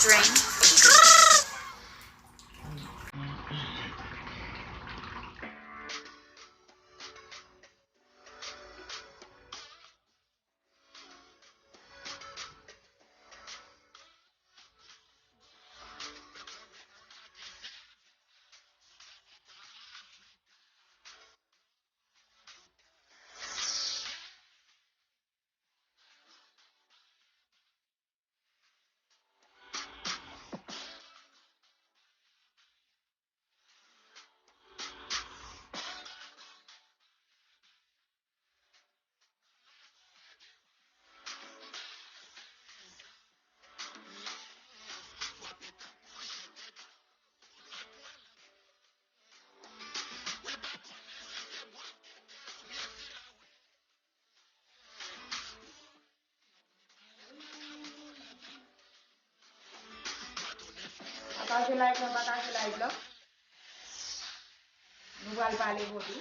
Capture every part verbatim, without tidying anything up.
Drain. Pataje live lan, pataje live lan. Nou pral pale vodou.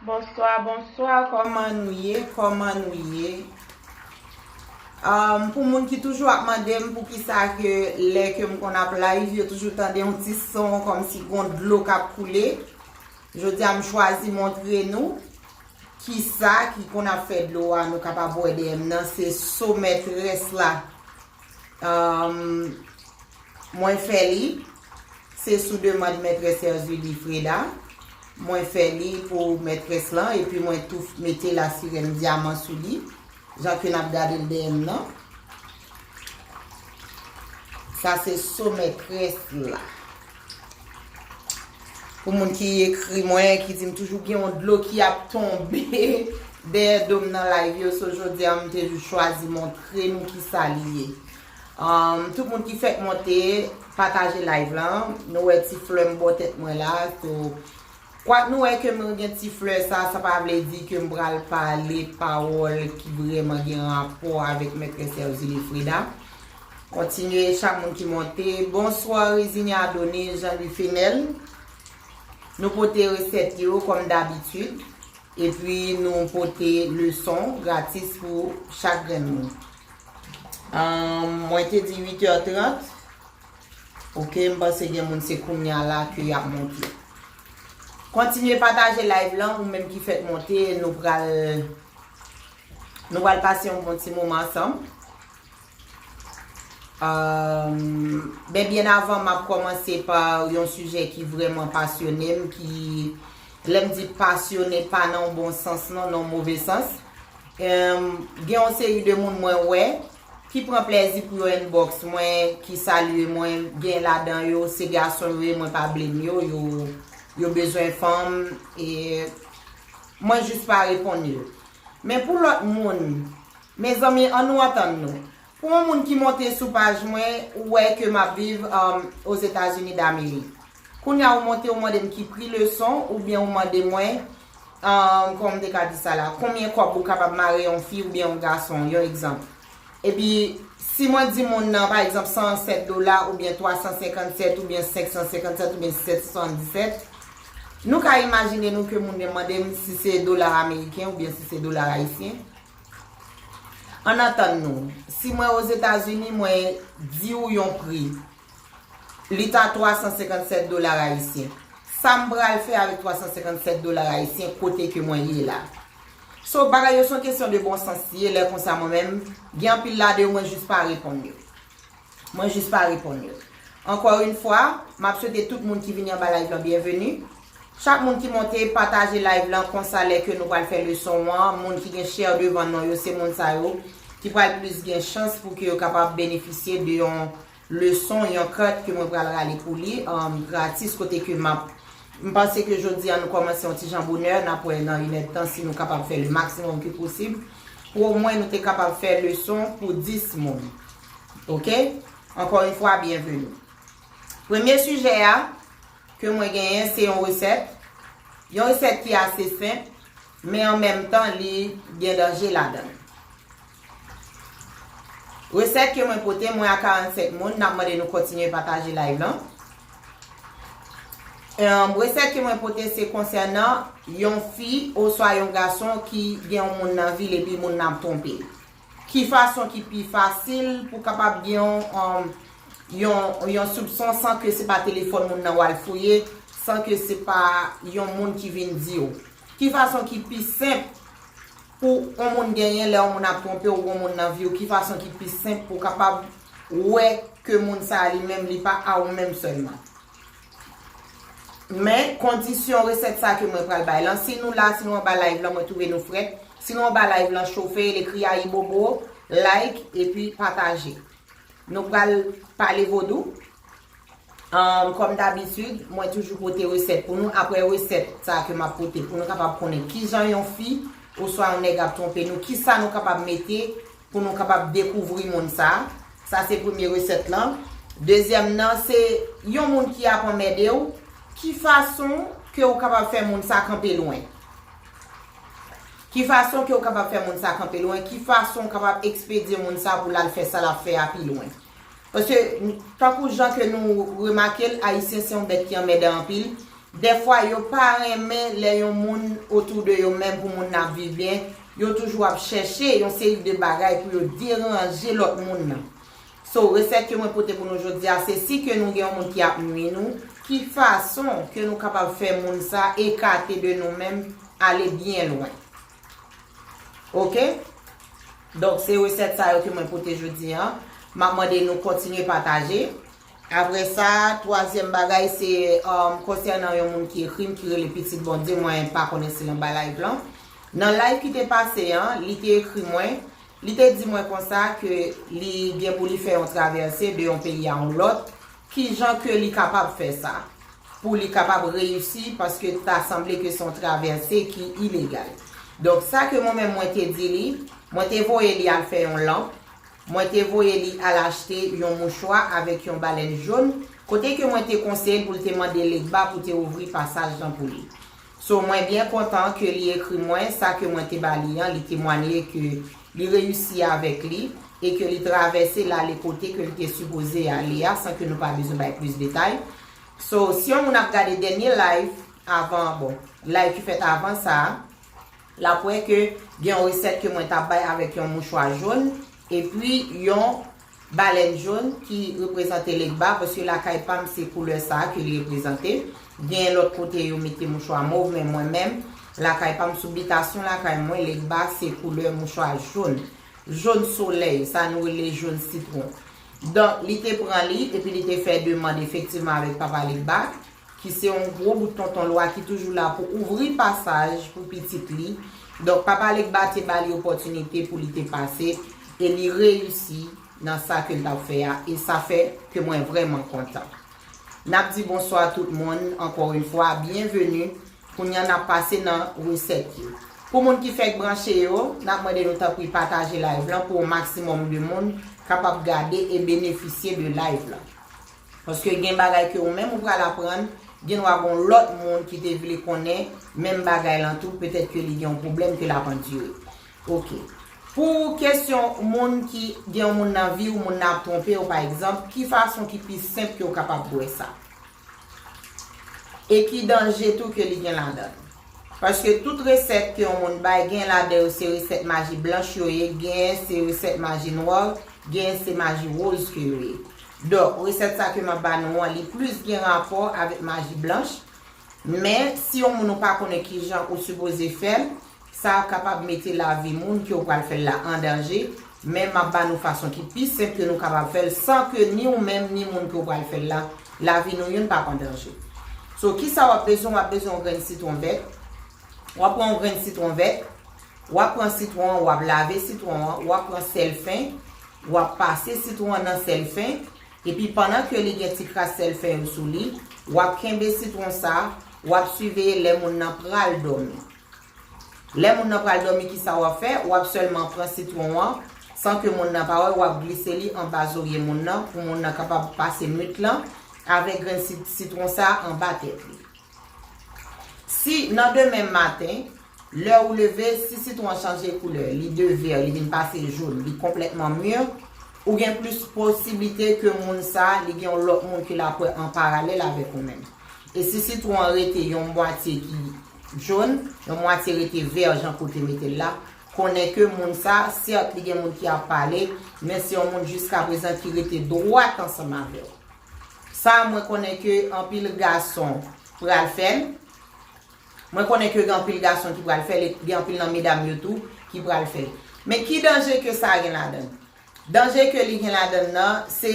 Bonswa, bonswa, kòman nou ye? Kòman nou ye? Um, pou moun ki toujou ap mande m poukisa ke lè ke m konn ap live, yo toujou tande yon ti son kòmsi gon dlo k ap koule, jodi a m chwazi montre nou kisa ki konn ap fè dlo a nou kapab wè dèyè m nan, se somè très la. Um, mwen fè li, se sou demann mètrès Erzulie Freda. Mwen fè li pou mètrès lan, epi mwen tou mete lasirèn dyaman sou li, jan ke n ap gade l dèyè m nan. Sa se somè très la. Pou moun ki ekri mwen, ki di m toujou gen yon dlo ki ap tonbe dèyè do m nan live yo, so jodi a m te chwazi montre nou kisa li ye. Um, tout moun ki fèk monte, pataje live lan. Nou wè ti flè m bò tèt mwen la. So, kwak nou wè ke mwen gen ti flè sa, sa pa vle di ke m pral pale pawòl ki vrèman gen rapò avèk mètrès Erzulie Freda. Kontinye, chak moun ki monte. Bonswa, Rezinya Adone, Jean Louis Fenel. Nou pote resèt yo, kòm dabitid. Epi nou pote leson gratis pou chak grenn moun. Ahn, mwen te di uit è trant. Oke, m panse gen moun se kounye a la ke y ap monte. Kontinye pataje live lan, ou menm ki fèk monte, nou pral, nou pral pase yon bon ti moman ansanm. Ahn, ben, byen avan m ap kòmanse pa yon sijè ki vrèman pasyone m, ki, lè m di pasyone, pa nan yon bon sans non, nan yon move sans. Em, gen yon seri de moun mwen wè ki pran plèzi pou yo inbox mwen, ki salye mwen, gen ladan yo, se gason yo ye, mwen pa blame yo, yo, yo bezwen fanm, e mwen jis pa reponn yo. Men pou lòt moun, mezanmi, ann nou antann nou. Pou yon moun ki monte sou paj mwen, ou wè ke m ap viv, um, Ozetazini Damerik. Kounye a ou monte, ou mande m ki pri leson, oubyen ou mande mwen, um, kòman m te ka di sa la, konbyen kòb ou kapab mare yon fi oubyen yon gason, yon egzanp. Epi, si mwen di moun nan, pa egzanp, san sèt dola, oubyen twa san senkannsèt, oubyen senk san senkannsèt, oubyen sèt san swasanndisèt, nou ka imajine nou ke moun nan mande m si se dola ameriken oubyen si se dola ayisyen. Ann antann nou, si mwen Ozetazini, mwen di w yon pri, li ta twa san senkannsèt dola ayisyen. Sa m pral fè avèk twa san senkannsèt dola ayisyen kote ke mwen ye la? So, bagay yo se yon kesyon de bon sans li ye, lè konsa mwen menm, gen anpil ladan yo mwen jis pa reponn yo. Mwen jis pa reponn yo. Encore une fois, m ap swete tout moun ki vini anba live lan byenveni. Chak moun ki monte, pataje live lan konsa lè ke nou pral fè leson an, moun ki gen chè devan non yo, se moun sa yo ki pral plis gen chans pou ke yo kapab benefisye de yon leson, yon kòd ke mwen pral rale pou li, um, gratis, kote ke m ap, m panse ke jodi a nou kòmanse yon ti jan bonè, n ap wè nan inèdtan si nou kapab fè le maksimòm ke posib, pou omwen nou te kapab fè leson pou dis moun. Oke? Encore une fois, byenveni. Premye sijè a ke mwen genyen se yon resèt, yon resèt ki ase senp, men an menm tan li gen danje ladan l. Resèt ke mwen pote, mwen a karannsenk moun, n ap mande nou kontinye pataje live lan. Em, resèt ke mwen pote se konsènan yon fi oswa yon gason ki gen yon moun nan vi l epi moun nan ap twonpe l. Ki fason ki pi fasil pou kapab gen yon, um, yon, yon soupson san ke se pa telefòn moun nan w al fouye, san ke se pa yon moun ki vin di w? Ki fason ki pi senp pou yon moun genyen lè yon moun ap twonpe w, yon moun nan vi w? Ki fason ki pi senp pou w kapab wè ke moun sa a li menm, li pa a ou menm sèlman? Men, kondisyon resèt sa ke mwen pral bay lan, si nou la, si nou anba live lan, mwen twouve nou frèt. Si nou anba live lan, chofe l, ekri ayibobo, like, epi pataje. Nou pral pale vodou. Ahn, kòm dabitid, mwen toujou pote resèt pou nou. Apre resèt sa ke m ap pote, pou nou kapab konnen kijan yon fi oswa yon nèg ap twonpe nou, kisa nou kapab mete pou nou kapab dekouvri moun sa. Sa se premye resèt lan. Dezyèm nan, se yon moun ki ap anmède w, ki fason ke w kapab fè moun sa kanpe lwen? Ki fason ke w kapab fè moun sa kanpe lwen? Ki fason w kapab ekspedye moun sa pou l al fè sa l ap fè a pi lwen? Paske, tankou jan ke nou remake l, Ayisyen se yon bèt ki anmèdan anpil. Dèfwa, yo pa renmen lè yon moun otou de yo menm pou moun nan ap viv byen. Yo toujou ap chèche yon seri de bagay pou yo deranje lòt moun nan. So, resèt ke mwen pote pou nou jodi a, se si ke nou gen yon moun ki ap nwi nou, ki fason ke nou kapab fè moun sa ekate de nou menm, ale byen lwen. Oke? Donk, se resèt sa yo ke mwen pote jodi a. M ap mande nou kontinye pataje. Apre sa, twazyèm bagay, se, um, konsènan yon moun ki ekri m, ki rele Pitit Bondye, mwen pa konnen si l anba live lan. Nan live ki te pase an, li te ekri mwen, li te di mwen konsa ke li gen pou li fè yon travèse de yon peyi a yon lòt, kijan ke li kapab fè sa, pou li kapab reyisi, paske ta sanble ke se yon travèse ki ilegal. Donk, sa ke mwen menm mwen te di li, mwen te voye li al fè yon lanp, mwen te voye li al achte yon mouchwa avèk yon balèn jòn, kote ke mwen te konseye l pou l te mande Legba pou te ouvri pasaj lan pou li. So, mwen byen kontan ke li ekri mwen sa ke mwen te ba li an, li temwanye ke li reyisi avèk li e ke li travèse l ale kote ke li te sipoze ale a, san ke nou pa bezwen bay plis detay. So, si yon moun ap gade dènye live avan, bon, live ki fèt avan sa a, l ap wè ke gen yon resèt ke mwen t ap bay avèk yon mouchwa jòn, epi yon balèn jòn ki reprezante Legba, paske lakay pa m se koulè sa a ke li reprezante. Gen lòt kote yo mete mouchwa mov, men mwen menm, lakay pa m, sou bitasyon lakay mwen, Legba se koulè mouchwa jòn. Jòn solèy, sa nou rele jòn sitwon. Donk, li te pran li, epi li te fè demann efektivman avèk Papa Legba, ki se yon gwo bout tonton lwa ki toujou la pou ouvri pasaj pou pitit li. Donk, Papa Legba te ba li opòtinite pou li te pase, e li reyisi nan sa ke l t ap fè a, e sa fè ke mwen vrèman kontan. N ap di bonswa tout moun, encore une fois, byenveni. Kounye a, n ap pase nan resèt yo. Pou moun ki fèk branche yo, n ap mande nou tanpri pataje live lan pou yon maksimòm de moun kapab gade e benefisye de live lan. Paske gen bagay ke ou menm ou pral aprann, gen dwa gen yon lòt moun ki te vle konnen menm bagay lan tou, petèt ke li gen yon pwoblèm ke l ap andire. Oke. Pou kesyon moun ki gen yon moun nan vi w, moun nan ap twonpe w, pa egzanp, ki fason ki pi senp ke w kapab wè sa? E ki danje tou ke li gen ladan l? Paske tout resèt ke yon moun bay, gen ladan yo se resèt maji blanch yo ye, gen se resèt maji nwa, gen se maji woz ke yo ye. Donk, resèt sa ke m ap ba nou an, li plis gen rapò avèk maji blanch. Men, si yon moun ou pa konnen kijan ou sipoze fè l, Sa kapab mete lavi moun ke w pral fè l la an danje, men m ap ba nou fason ki pi senp ke nou kapab fè l san ke ni ou menm ni moun ke w pral fè l la, lavi nou youn p ap an danje. So, kisa w ap bezwen? W ap bezwen yon grenn sitwon vèt. W ap pran yon grenn sitwon vèt, w ap pran sitwon an, w ap lave sitwon an, w ap pran sèl fen, w ap pase sitwon an nan sèl fen, epi pandan ke li gen ti kras sèl fen yo sou li, w ap kenbe sitwon sa, w ap siveye lè moun nan pral dòmi. Lè moun nan pral dòmi, kisa w ap fè? W ap sèlman pran sitwon an, san ke moun nan pa wè, w ap glise li anba zorye moun nan, pou moun nan kapab pase nwit lan avèk grenn sit-, sitwon sa anba tèt li. Si nan demen maten, lè ou leve, si sitwon an chanje koulè, li de vè, li vin pase jòn, li konplètman mi, ou gen plis posiblite ke moun sa, li gen yon lòt moun ki l ap wè an paralèl avèk ou menm. E si sitwon an rete yon mwatye ki jòn, yon mwatye rete vè jan kote mete l la, konnen ke moun sa, sèt, li gen moun ki ap pale, men se yon moun jiskaprezan ki rete dwat ansanm avè w. Sa, mwen konnen ke anpil gason pral fè l. Mwen konnen ke gen anpil gason ki pral fè l, e gen anpil nan medam yo tou ki pral fè l. Men ki danje ke sa gen ladan l? Danje ke li gen ladan l nan, se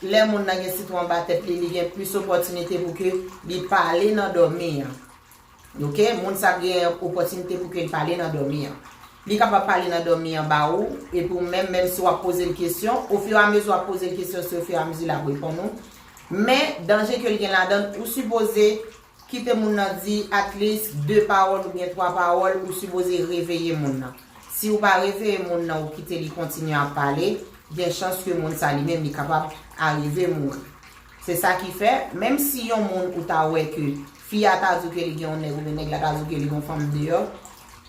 lè moun nan gen sitwon anba tèt li, li gen plis opòtinite pou ke li pale nan dòmi an. Oke? Moun sa gen opòtinite pou ke l pale nan dòmi an. Li kapab pale nan dòmi an ba ou, epi ou menm, menm si w ap poze l kesyon, ofiramezi w ap poze l kesyon, se ofiramezi l ap reponn ou. Men, danje ke l gen ladan l, ou sipoze kite moun nan di at least de pawòl oubyen twa pawòl, ou sipoze reveye moun nan. Si ou pa reveye moun nan, ou kite li kontinye ap pale, gen chans ke moun sa li menm li kapab arive mouri. Se sa ki fè, menm si yon moun ou ta wè ke fi a ta di w ke li gen yon nèg oubyen nèg la ta di w ke li gen yon fanm deyò,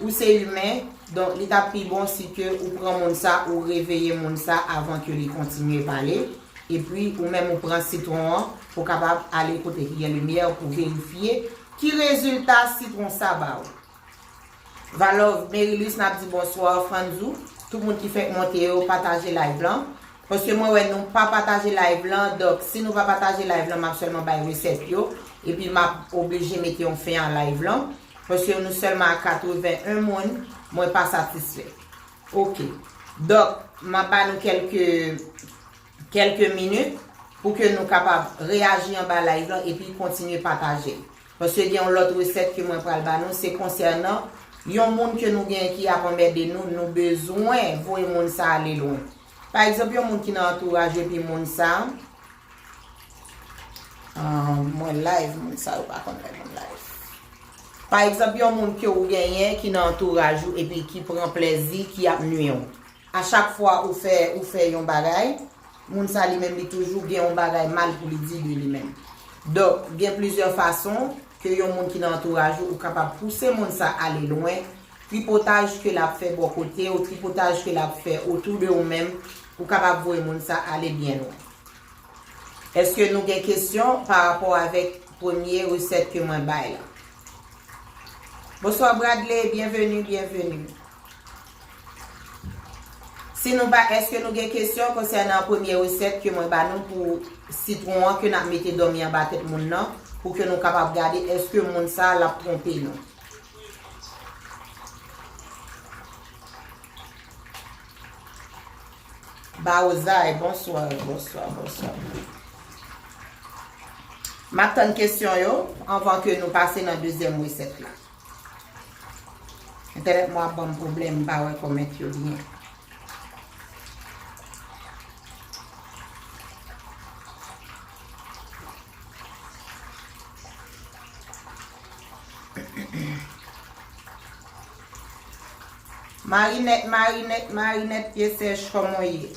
ou se imen, donk li t ap pi bon si ke ou pran moun sa, ou reveye moun sa avan ke li kontinye pale, epi ou menm ou pran sitwon an pou kapab ale kote ki gen limyè pou verifye ki rezilta sitwon sa ba ou. Valov Merilus, n ap di bonswa, Franzou, tout moun ki fèk monte yo, pataje live lan. Paske mwen wè nou pa pataje live lan, donk si nou pa pataje live lan, m ap sèlman bay resèt yo, epi m ap oblije mete yon fen a live lan, paske nou sèlman a katreven en moun, mwen pa satisfè. Oke. Donk, m ap ba nou kèlke, kèlke minit pou ke nou kapab reyaji anba live lan epi kontinye pataje l. Paske gen yon lòt resèt ke mwen pral ba nou, se konsènan yon moun ke nou genyen ki ap anmède nou, nou bezwen voye moun sa ale lwen. Pa egzanp, yon moun ki nan antouraj ou epi moun sa, ah, mwen live, moun sa yo pa konn lè moun live. Pa egzanp, yon moun ke ou genyen ki nan antouraj ou epi ki pran plèzi, ki ap nwi w. A chak fwa ou fè, ou fè yon bagay, moun sa li menm li toujou gen yon bagay mal pou li di de li menm. Donk, gen plizyè fason ke yon moun ki nan antouraj ou, ou kapab pouse moun sa ale lwen, tripotaj ke l ap fè bò kote w, tripotaj ke l ap fè otou de ou menm, ou kapab voye moun sa ale byen lwen. Èske nou gen kesyon pa rapò avèk premye resèt ke mwen bay la? Bonswa Bradley, byenveni, byenveni. Si nou pa, èske nou gen kesyon konsènan premye resèt ke mwen ba nou pou sitwon an ke n ap mete dòmi anba tèt moun nan, pou ke nou kapab gade èske moun sa l ap twonpe nou? Baozay, bonswa, bonswa, bonswa. M ap tann kesyon yo anvan ke nou pase nan dezyèm resèt la. Entènèt mwen ap ban m pwoblèm, m pa wè kòmèt yo byen. Marinèt, Marinèt, Marinèt, pye sèch, kòman w ye?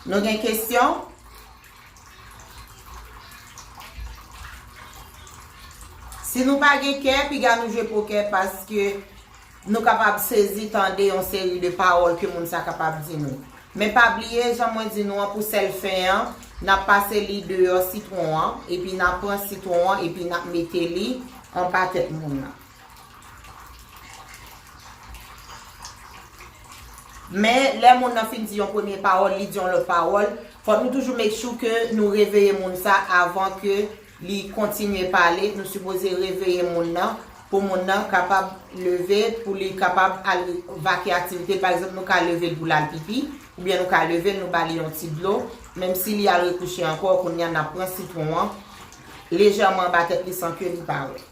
Nou gen kesyon? Si nou pa gen kè, piga nou jwe pokè paske nou kapab sezi tande yon seri de pawòl ke moun sa kapab di nou. Men pa bliye, jan mwen di nou an, pou sèl fen an, n ap pase li deyò sitwon an, epi n ap pran sitwon an, epi n ap mete li anba tèt moun nan. Men, lè moun nan fin di yon premye pawòl, li di yon lòt pawòl, fòk nou toujou make sure ke nou reveye moun sa avan ke li kontinye pale, nou sipoze reveye moun nan, pou moun nan kapab leve, pou li kapab al vake aktivite l. Pa egzanp, nou ka leve l pou l al pipi, oubyen nou ka leve l, nou ba li yon ti dlo. Menm si li al rekouche ankò, kounye a n ap pran sitwon an lejèman anba tèt li san ke li pa wè.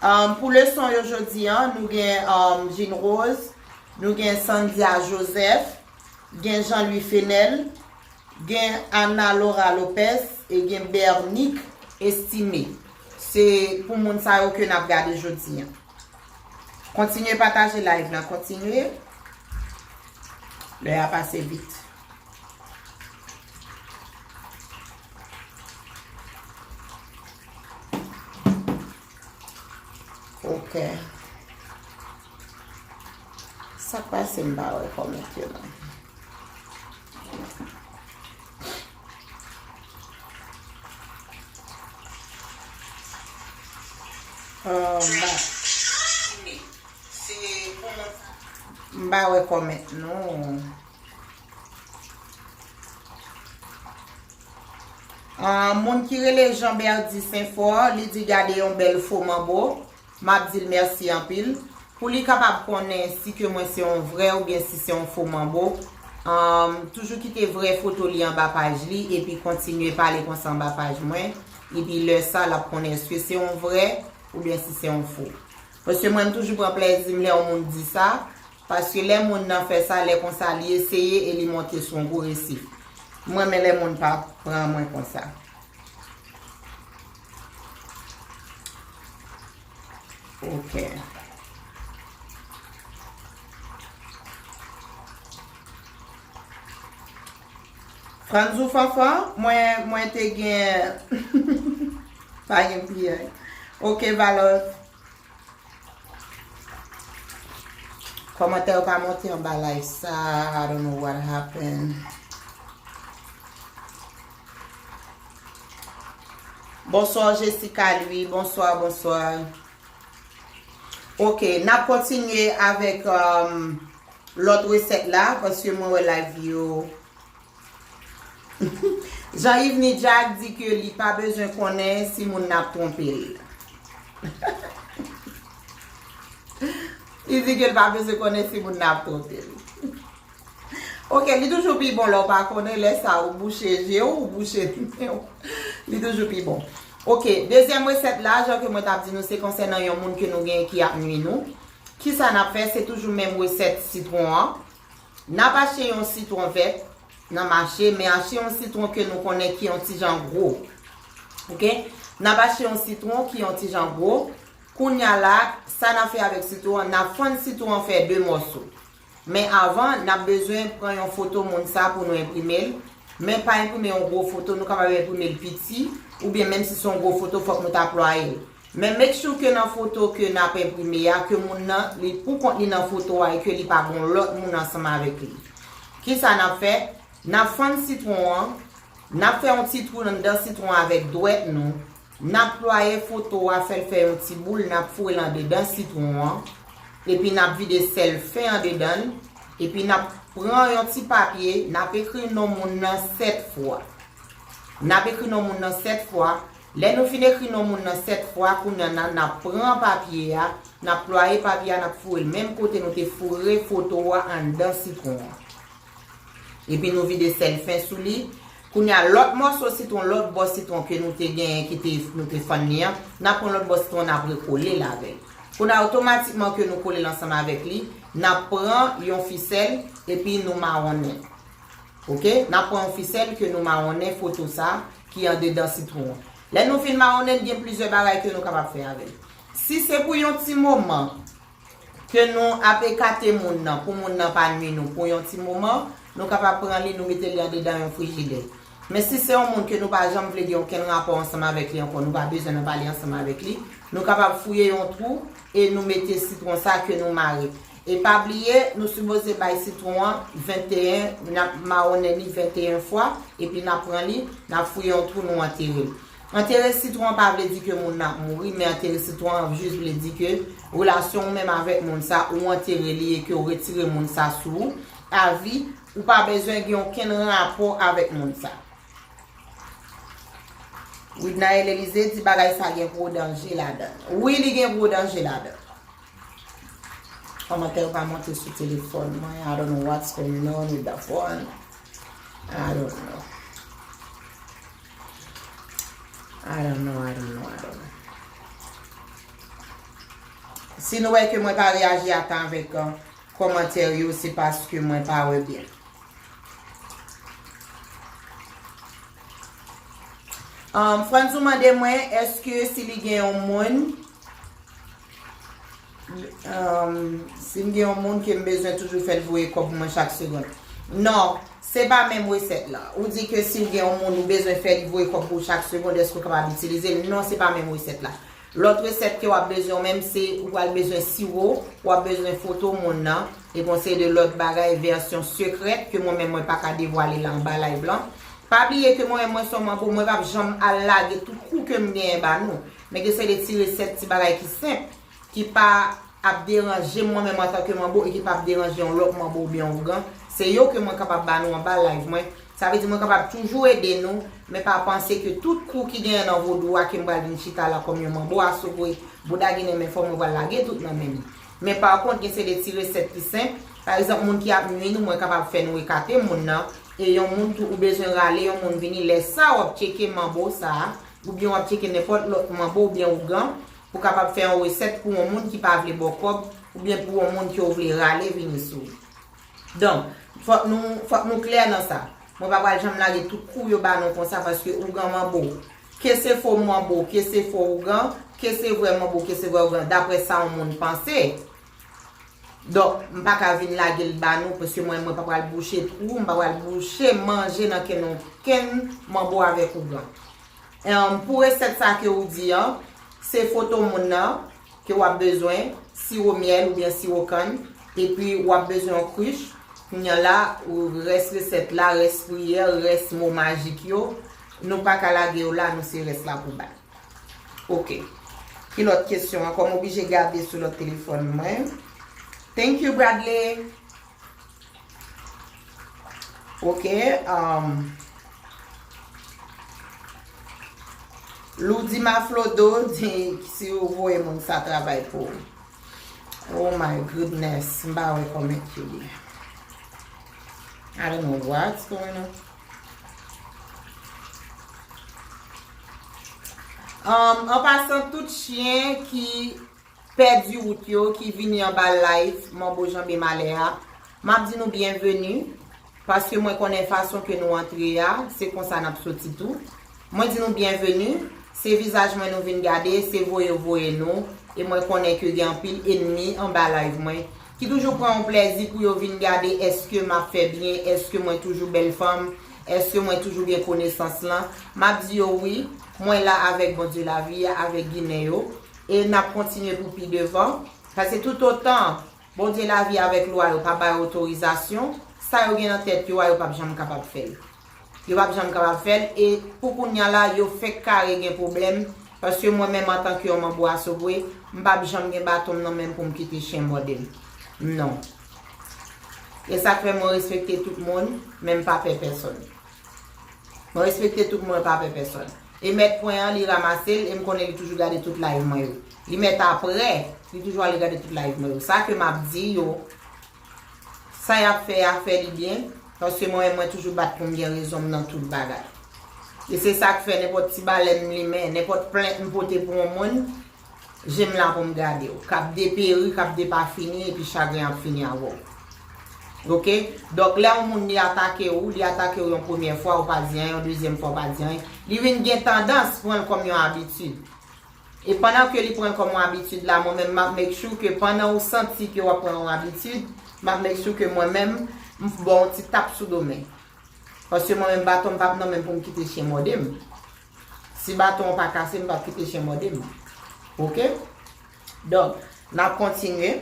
Um, pou leson yo jodi a, nou gen um, Jean Rose, nou gen Sandia Joseph, gen Jean Louis Fenel, gen Ana Laura Lopez e gen Bernique Estimé. Se pou moun sa yo ke n ap gade jodi a. Kontinye pataje live lan, kontinye. Lè a pase vit. Ok. Sa k pase m pa wè kòmantè yo non. Oh, m pa, m pa wè kòmantè non. Ah, moun ki rele Jean Berdy Saint Fort, li di gade yon bèl fo manbo. M ap di l mèsi anpil. Pou li kapab konnen si ke mwen se yon vrè oubyen si se yon fo manbo, um, toujou kite vrè foto li anba paj li epi kontinye pale konsa anba paj mwen. Epi lè sa, l ap konnen èske se yon vrè oubyen si se yon fo. Paske mwen, m toujou pran plèzi m lè yon moun di sa. Paske lè moun nan fè sa, lè konsa li eseye e li monte sou yon gwo resif. M renmen lè moun pa pran mwen konsa. Ok. Franzou Fanfan, mwen, mwen te gen, pa gen piyay. Ok, Valor. Kòmantè yo pa monte anba live sa. I don't know what happened. Bonswa, Jessica Louis. Bonswa, bonswa. Ok, n ap kontinye avèk um, lòt resèt la, paske mwen wè live yo. Jean Yves Nidjak di ke li pa bezwen konnen si moun nan ap twonpe l. Li di ke l pa bezwen konnen si moun nan ap twonpe l. Ok, li toujou pi bon lè w pa konnen, lè sa ou bouche je w, ou bouche nen w. Li toujou pi bon. Ok, dezyèm resèt la, jan ke mwen t ap di nou, se konsènan yon moun ke nou gen ki ap nwi nou. Kisa n ap fè? Se toujou menm resèt sitwon an. N ap achte yon sitwon vèt nan mache, men achte yon sitwon ke nou konnen ki yon ti jan gwo. Ok? N ap achte yon sitwon ki yon ti jan gwo. Kounye a la, sa n ap fè avèk sitwon an, n ap fann sitwon an fè de mòso. Men avan, n ap bezwen pran yon foto moun sa pou nou enprime l. Men pa enprime yon gwo foto, nou kapab enprime l piti, oubyen menm si se yon gwo foto, fòk nou ta plwaye l. Men make sure ke nan foto ke n ap enprime a, ke moun nan, li pou kont li nan foto a e ke li pa gon lòt moun ansanm avèk li. Kisa n ap fè? N ap fann sitwon an, n ap fè yon ti twou anndan sitwon an avèk dwèt nou, n ap plwaye foto a, fè l fè yon ti boul, n ap foure l andedan sitwon an, epi n ap vide sèl fen andedan l, epi n ap pran yon ti papye, n ap ekri non moun nan sèt fwa. N ap ekri non moun nan sèt fwa. Lè nou fin ekri non moun nan sèt fwa, kounye a n a, n ap pran papye a, n ap plwaye papye a, n ap foure l menm kote nou te foure foto a anndan sitwon an. Epi nou vide sèl fen sou li. Kounye a, lòt mòso sitwon, lòt bò sitwon ke nou te genyen, ki te, nou te fann li an, n ap pran lòt bò sitwon, n ap rekole l avè l. Kounye a, otomatikman ke nou kole l ansanm avèk li, n ap pran yon fisèl, epi nou mawonnen. Ok? N ap pran yon fisèl ke nou mawonnen foto sa ki andedan sitwon an. Lè nou fin mawonnen, gen plizyè bagay ke nou kapab fè avè l. Si se pou yon ti moman ke nou ap ekate moun nan, pou moun nan pa nwi nou pou yon ti moman, nou kapab pran li, nou mete li andedan yon frijidè. Men si se yon moun ke nou pa janm vle gen okenn rapò ansanm avèk li ankò, nou pa bezwen nan pale ansanm avèk li, nou kapab fouye yon twou e nou mete sitwon sa ke nou mare. E pa bliye, nou sipoze bay sitwon an venteyen, n ap mawonnen li venteyen fwa, epi n ap pran li, n ap fouye yon twou, nou antere l. Antere sitwon an pa vle di ke moun nan ap mouri, men antere sitwon an jis vle di ke relasyon ou menm avèk moun sa, ou antere li e ke ou retire moun sa sou ou, avi, ou pa bezwen gen okenn rapò avèk moun sa. Widnaël Elize di bagay sa gen gwo danje ladan. Wi, li gen gwo danje ladan. Kòmantè yo pa monte sou telefòn mwen. I don't know what's going on with the phone. I don't know. I don't know, I don't know, I don't know. Si nou wè ke mwen pa reyaji atan avèk, uh, kòmantè yo, se paske mwen pa wè byen. Um, Franzou mande mwen, èske si li gen yon moun, um, si m gen yon moun ke m bezwen toujou fè l voye kòb pou mwen chak segonn? Non, se pa menm resèt la. Ou di ke si w gen yon moun ou bezwen fè li voye kòb pou w chak segonn, èske w kapab itilize l? Non, se pa menm resèt la. Lòt resèt ke w ap bezwen menm, se ou pral bezwen siwo, w ap bezwen foto moun nan, epi yon seri de lòt bagay, vèsyon sekrèt ke mwen menm mwen pa ka devwale la anba live lan. Pa bliye ke mwen menm mwen se yon manbo, mwen p ap janm al lage tout kou ke m genyen ba nou. Men gen seri de ti resèt, ti bagay ki senp, ki pa ap deranje m mwen menm antanke manbo e ki p ap deranje yon lòt manbo oubyen ougan. Se yo ke mwen kapab ba nou anba live mwen. Sa vle di mwen kapab toujou ede nou, men pa panse ke tout kou ki genyen nan vodou a ke m pral vin chita la kòm yon manbo asogwe, bouda ginen men fò mwen pral lage tout nan men nou. Men pa kont, gen se de ti resèt ki senp. Pa egzanp, moun ki ap nui nou, mwen kapab fè nou ekate moun nan. E yon moun tou, ou bezwen rale yon moun vini. Lè sa, w ap tcheke manbo sa a, oubyen w ap tcheke nenpòt lòt manbo oubyen ougan, pou kapab fè yon resèt pou yon moun ki pa vle ba w kòb, oubyen pou yon moun ke w vle rale vini sou li. Donk, fòk nou, fòk nou klè nan sa. Mwen pa pral janm lage tout kou yo ba nou konsa, paske ougan manbo, ke se fo manbo, ke se fo ougan, ke se vrè manbo, ke se vrè ougan, daprè sa yon moun panse. Donk, m pa ka vin lage l ba nou, paske mwen, mwen pa pral bouche twou, m pa pral bouche manje nan kenn okenn manbo avèk ougan. Em, pou resèt sa ke ou di an, se foto moun nan ke w ap bezwen, siwo myèl oubyen siwo kann, epi w ap bezwen yon krich. Kounye a la, ou rès resèt la, rès priyè, rès mo majik yo, nou pa ka lage yo la, nou se rès la pou bay. Ok. Ki lòt kesyon ankò? M oblije gade sou lòt telefòn mwen. Thank you, Bradley. Ok, um, Loudima Flodo di si ou voye moun sa travay pou ou. Oh my goodness, m pa wè kòmantè li. I don't know what's going on. Um, an pasan, tout chen ki pèdi wout yo ki vini anba live Manbo Janbe Malè a, m ap di nou byenveni, paske mwen konnen fason ke nou antre a, se konsa n ap soti tou. Mwen di nou byenveni, se vizaj mwen nou vin gade, se voye yo voye nou, e mwen konnen ke gen anpil enmi anba live mwen, ki toujou pran yon plèzi pou yo vin gade èske m ap fè byen, èske mwen toujou bèl fanm, èske mwen toujou gen konesans lan. M ap di yo wi, mwen la avèk Bondye lavi a, avèk Ginen yo. E n ap kontinye pou pi devan. Paske toutotan Bondye lavi avèk lwa yo pa bay otorizasyon, sa yo gen nan tèt yo a, yo p ap janm kapab fè l. Yo p ap janm kapab fè l. E pou kounye a la, yo fèk kare gen pwoblèm. Paske mwen menm, antanke yon manbo asogwe, m p ap janm gen baton m nan men m pou m kite chen mòde m. Non. E sa k fè mwen respekte tout moun, men m pa pè pèsonn. Mwen respekte tout moun, pa pè pèsonn. E mèt pwen an, li ranmase l, e m konnen li toujou gade tout live mwen yo. Li mèt aprè, li toujou ale gade tout live mwen yo. Sa ke m ap di yo, sa y ap fè a, fè li byen, paske mwen menm, mwen toujou bat pou m gen rezon m nan tout bagay. E se sa k fè nenpòt ti balèn m limen, nenpòt plent m pote pou yon moun, je m la pou m gade w, k ap deperi, k ap depafini, epi chagren ap fini avè w. Oke? Donk, lè yon moun li atake w, li atake w yon premyè fwa, ou pa di anyen, yon dezyèm fwa, ou pa di anyen, li vin gen tandans pran l kòm yon abitid. E pandan ke li pran l kòm yon abitid la, mwen menm, m ap make sure ke pandan ou santi ke w ap pran yon abitid, m ap make sure ke mwen menm, m ba w yon ti tap sou do men. Paske mwen menm, baton m p ap nan men m pou m kite chen mòde m. Si baton an pa kase, m p ap kite chen mòde m. Oke? Donk, n ap kontinye.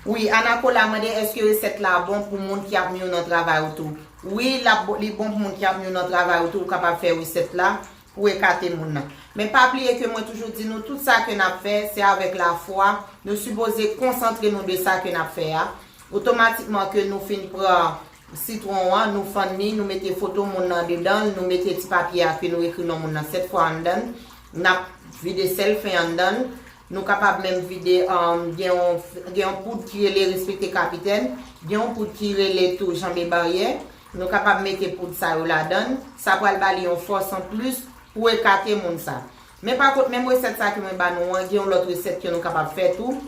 Wi, Anakola mande, èske resèt la bon pou moun ki ap nui w nan travay ou tou? Wi, l ap bon, li bon pou moun ki ap nui w nan travay ou tou, ou kapab fè resèt la pou ekate moun nan. Men pa bliye ke mwen toujou di nou, tout sa ke n ap fè, se avèk lafwa. Nou sipoze konsantre nou de sa ke n ap fè a. Otomatikman ke nou fin pran sitwon an, nou fann li, nou mete foto moun nan andedan l, nou mete ti papye a ke nou ekri non moun nan sèt fwa anndan l, n ap vide sèl fen anndan l, nou kapab menm vide, um, gen yon, gen yon poud ki rele Respekte Kapitèn, gen yon poud ki rele tou Janbe Baryè, nou kapab mete poud sa yo ladan l, sa pral ba li yon fòs anplis pou ekate moun sa. Men pa kont, menm resèt sa ke mwen ba nou an, gen yon lòt resèt ke nou kapab fè tou,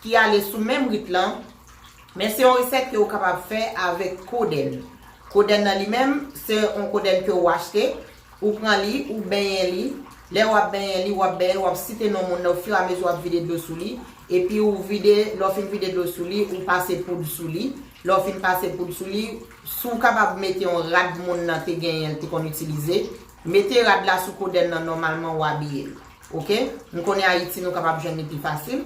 ki ale sou menm rit lan, men se yon resèt ke ou kapab fè avèk kodenn. Kodenn nan li menm, se yon kodenn ke ou achte, ou pran li, ou benyen li. Lè w ap benyen li, w ap benyen li, w ap site non moun nan, ofiramezi w ap vide dlo sou li. Epi ou vide, lè w fin vide dlo sou li, ou pase poud sou li. Lè w fin pase poud sou li, si w kapab mete yon rad moun nan te genyen, l te konn itilize, mete rad la sou kodenn nan, nòmalman w abiye l. Oke? M konnen Ayiti, nou kapab jwenn li pi fasil.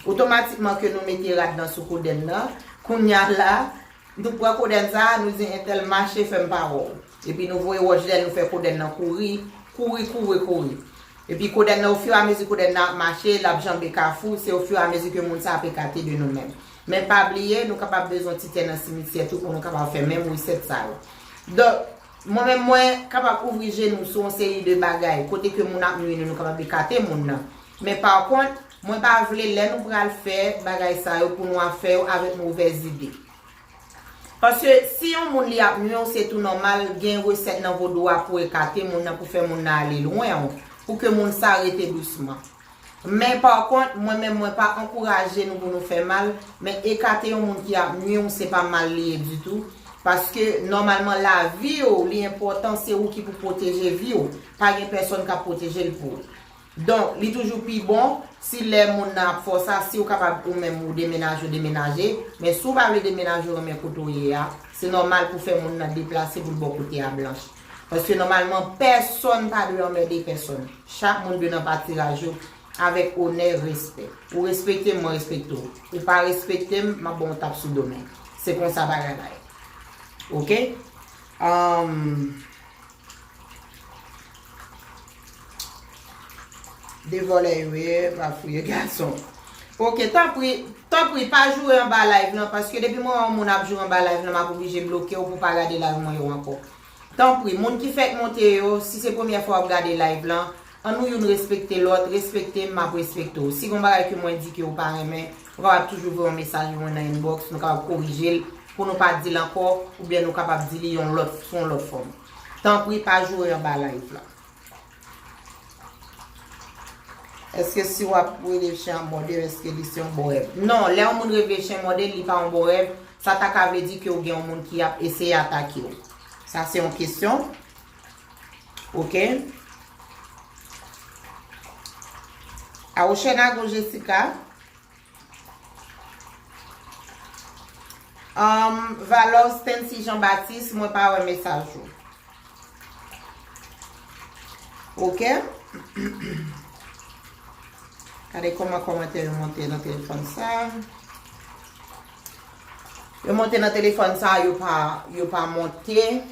Otomatikman ke nou mete rad nan sou kodenn nan, kounye a la, nou pran kodenn sa a, nou di entèl mache fè m pa wè w. Epi nou voye wòch dèyè l, nou fè kodenn nan kouri, kouri, kouri, kouri. Epi kodenn nan, ofiramezi kodenn nan ap mache, l ap janbe kafou, se ofiramezi ke moun sa ap ekate de nou menm. Men pa bliye, nou kapab bezwen ti tè nan simityè tou pou nou kapab fè menm resèt sa yo. Donk, mwen menm, mwen kapab ouvri je nou sou yon seri de bagay, kote ke moun ap nwi nou, nou kapab ekate moun nan. Men pa kont, mwen pa vle lè nou pral fè bagay sa yo pou nou ap fè yo avèk movèz ide. Paske si yon moun li ap nwi w, se tou nòmal, gen resèt nan vodou a pou ekate moun nan, pou fè moun nan ale lwen w, pou ke moun sa rete dousman. Men pa kont, mwen menm, mwen pa ankouraje nou pou nou fè mal, men ekate yon moun ki ap nwi w, se pa mal li ye ditou. Paske nòmalman, lavi w, li enpòtan, se ou ki pou pwoteje vi w. Pa gen pèsonn k ap pwoteje l pou ou. Donk, li toujou pi bon, si lè moun nan ap fè w sa, si w kapab ou menm ou demenaje, w demenaje. Men si w pa vle demenaje, w renmen kote w ye a, se nòmal pou fè moun nan deplase pou l ba w kote a blanch. Paske nòmalman, pèsonn pa dwe anmède pèsonn. Chak moun dwe nan patiraj yo avèk onè, respè. Ou respekte m, mwen respekte w. Ou pa respekte m, m ap ba w yon tap sou do men. Se konsa bagay la ye. Oke? Ahn, de vòlè yo ye, va fouye gason. Oke, tanpri, tanpri, pa joure anba live lan, paske depi mwen wè yon moun ap joure anba live lan, m ap oblije bloke w pou w pa gade live mwen yo ankò. Tanpri, moun ki fèk monte yo, si se premyè fwa w ap gade live lan, ann nou youn respekte lòt, respekte m, m ap respekte w. Si gon bagay ke mwen di ke w pa renmen, ou kapab toujou voye yon mesaj mwen nan inbox, nou kapab korije l, pou nou pa di l ankò, oubyen nou kapab di li yon lòt, sou yon lòt fòm. Tanpri, pa joure anba live lan. Èske si w ap rele chen ap mòde w, èske li se yon bon rèv? Non, lè yon moun rele chen mòde l, li pa yon bon rèv. Sa ta ka vle di ke w gen yon moun ki ap eseye atake w. Sa se yon kesyon. Oke. Awochè Nago Jessica. Um, Valor Stancy Jean Baptiste, mwen pa wè mesaj ou. Oke. Gade kòman kòmantè yo monte nan telefòn sa. Yo monte nan telefòn sa, yo pa, yo pa monte.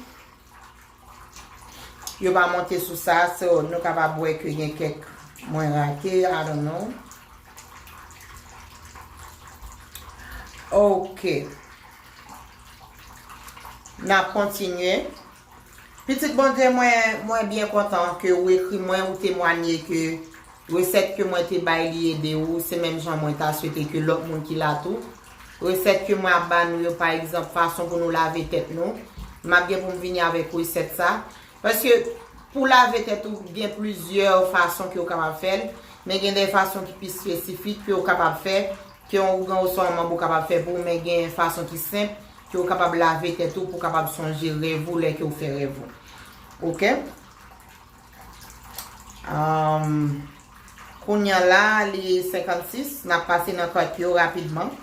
Yo pa monte sou sa, so nou kapab wè ke gen kèk mwen rate, I don't know. Oke. N ap kontinye. Pitit Bondye, mwen, mwen byen kontan ke ou ekri mwen, ou temwanye ke resèt ke mwen te bay li ede ou, se menm jan mwen ta swete ke lòt moun ki la tou. Resèt ke mwen ap ba nou yo, pa egzanp, fason pou nou lave tèt nou. M ap gen pou m vini avèk resèt sa. Paske pou lave tèt ou, gen plizyè fason ke w kapab fè l, men gen de fason ki pi espesifik ke w kapab fè, ke yon ougan oswa yon manbo kapab fè pou ou, men gen fason ki senp ke w kapab lave tèt ou pou w kapab sonje rèv ou lè ke w fè rèv ou. Oke? Ahn, kounye a la, li senkannsis, n ap pase nan kat yo rapidman.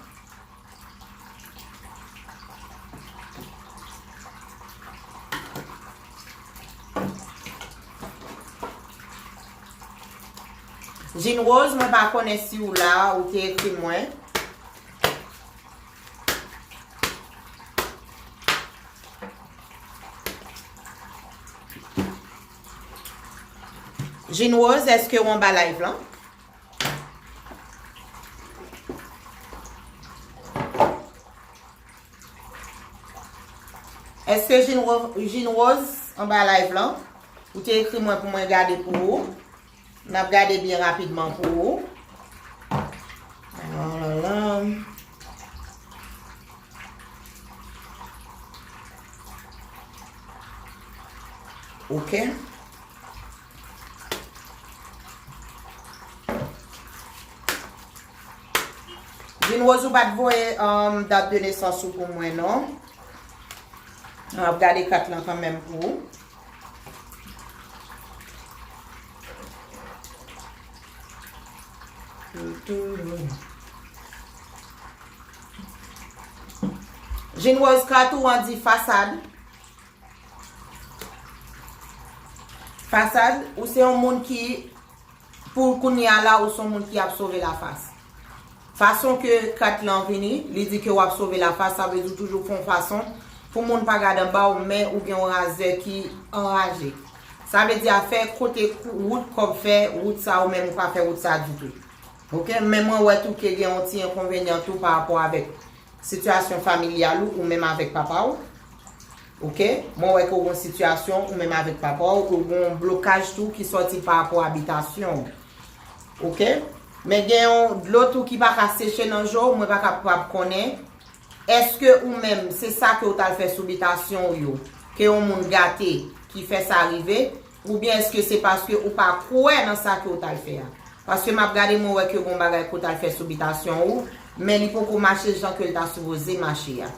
Jean Rose, mwen pa konnen si ou la, ou te ekri mwen. Jean Rose, èske w anba live lan? Jean Rose, èske w anba live lan? Èske Jean Ro-, Jean Rose anba live lan? Ou te ekri mwen pou mwen gade pou ou. N ap gade byen rapidman pou ou. Alala. Ok. Jean Rose, ou pa t voye, um, dat de nesans ou pou mwen, non? M ap gade kat lan kanmenm pou ou. Jean Rose, kat ou an di fasad. Fasad, ou se yon moun ki, pou kounye a la, ou se yon moun ki ap sove lafas. Fason ke kat lan vini, li di ke w ap sove lafas, sa vle di w toujou fè yon fason pou moun pa gade anba w, men ou gen yon razè ki anraje. Sa vle di afè kote kou-, wout kòb fè, wout sa ou menm ou pa fè wout sa ditou. Ok, men mwen wè tou ke gen yon ti enkonvenyan tou pa rapò avèk sitiyasyon familyal ou, ou menm avèk papa w. Ok, mwen wè ke w gen yon sitiyasyon ou menm avèk papa w, ou gen yon blokaj tou ki sòti pa rapò abitasyon w. Ok, men gen yon dlo tou ki pa ka seche nan je w, mwen pa kapab konnen. Èske ou menm, se sa ke w t al fè sou bitasyon w yo, ke yon moun gate, ki fè sa rive? Oubyen èske se paske ou pa kwè nan sa ke w t al fè a? Paske m ap gade, mwen wè ke gon bagay ke w t al fè sou bitasyon ou, men li poko mache jan ke l ta sipoze mache a.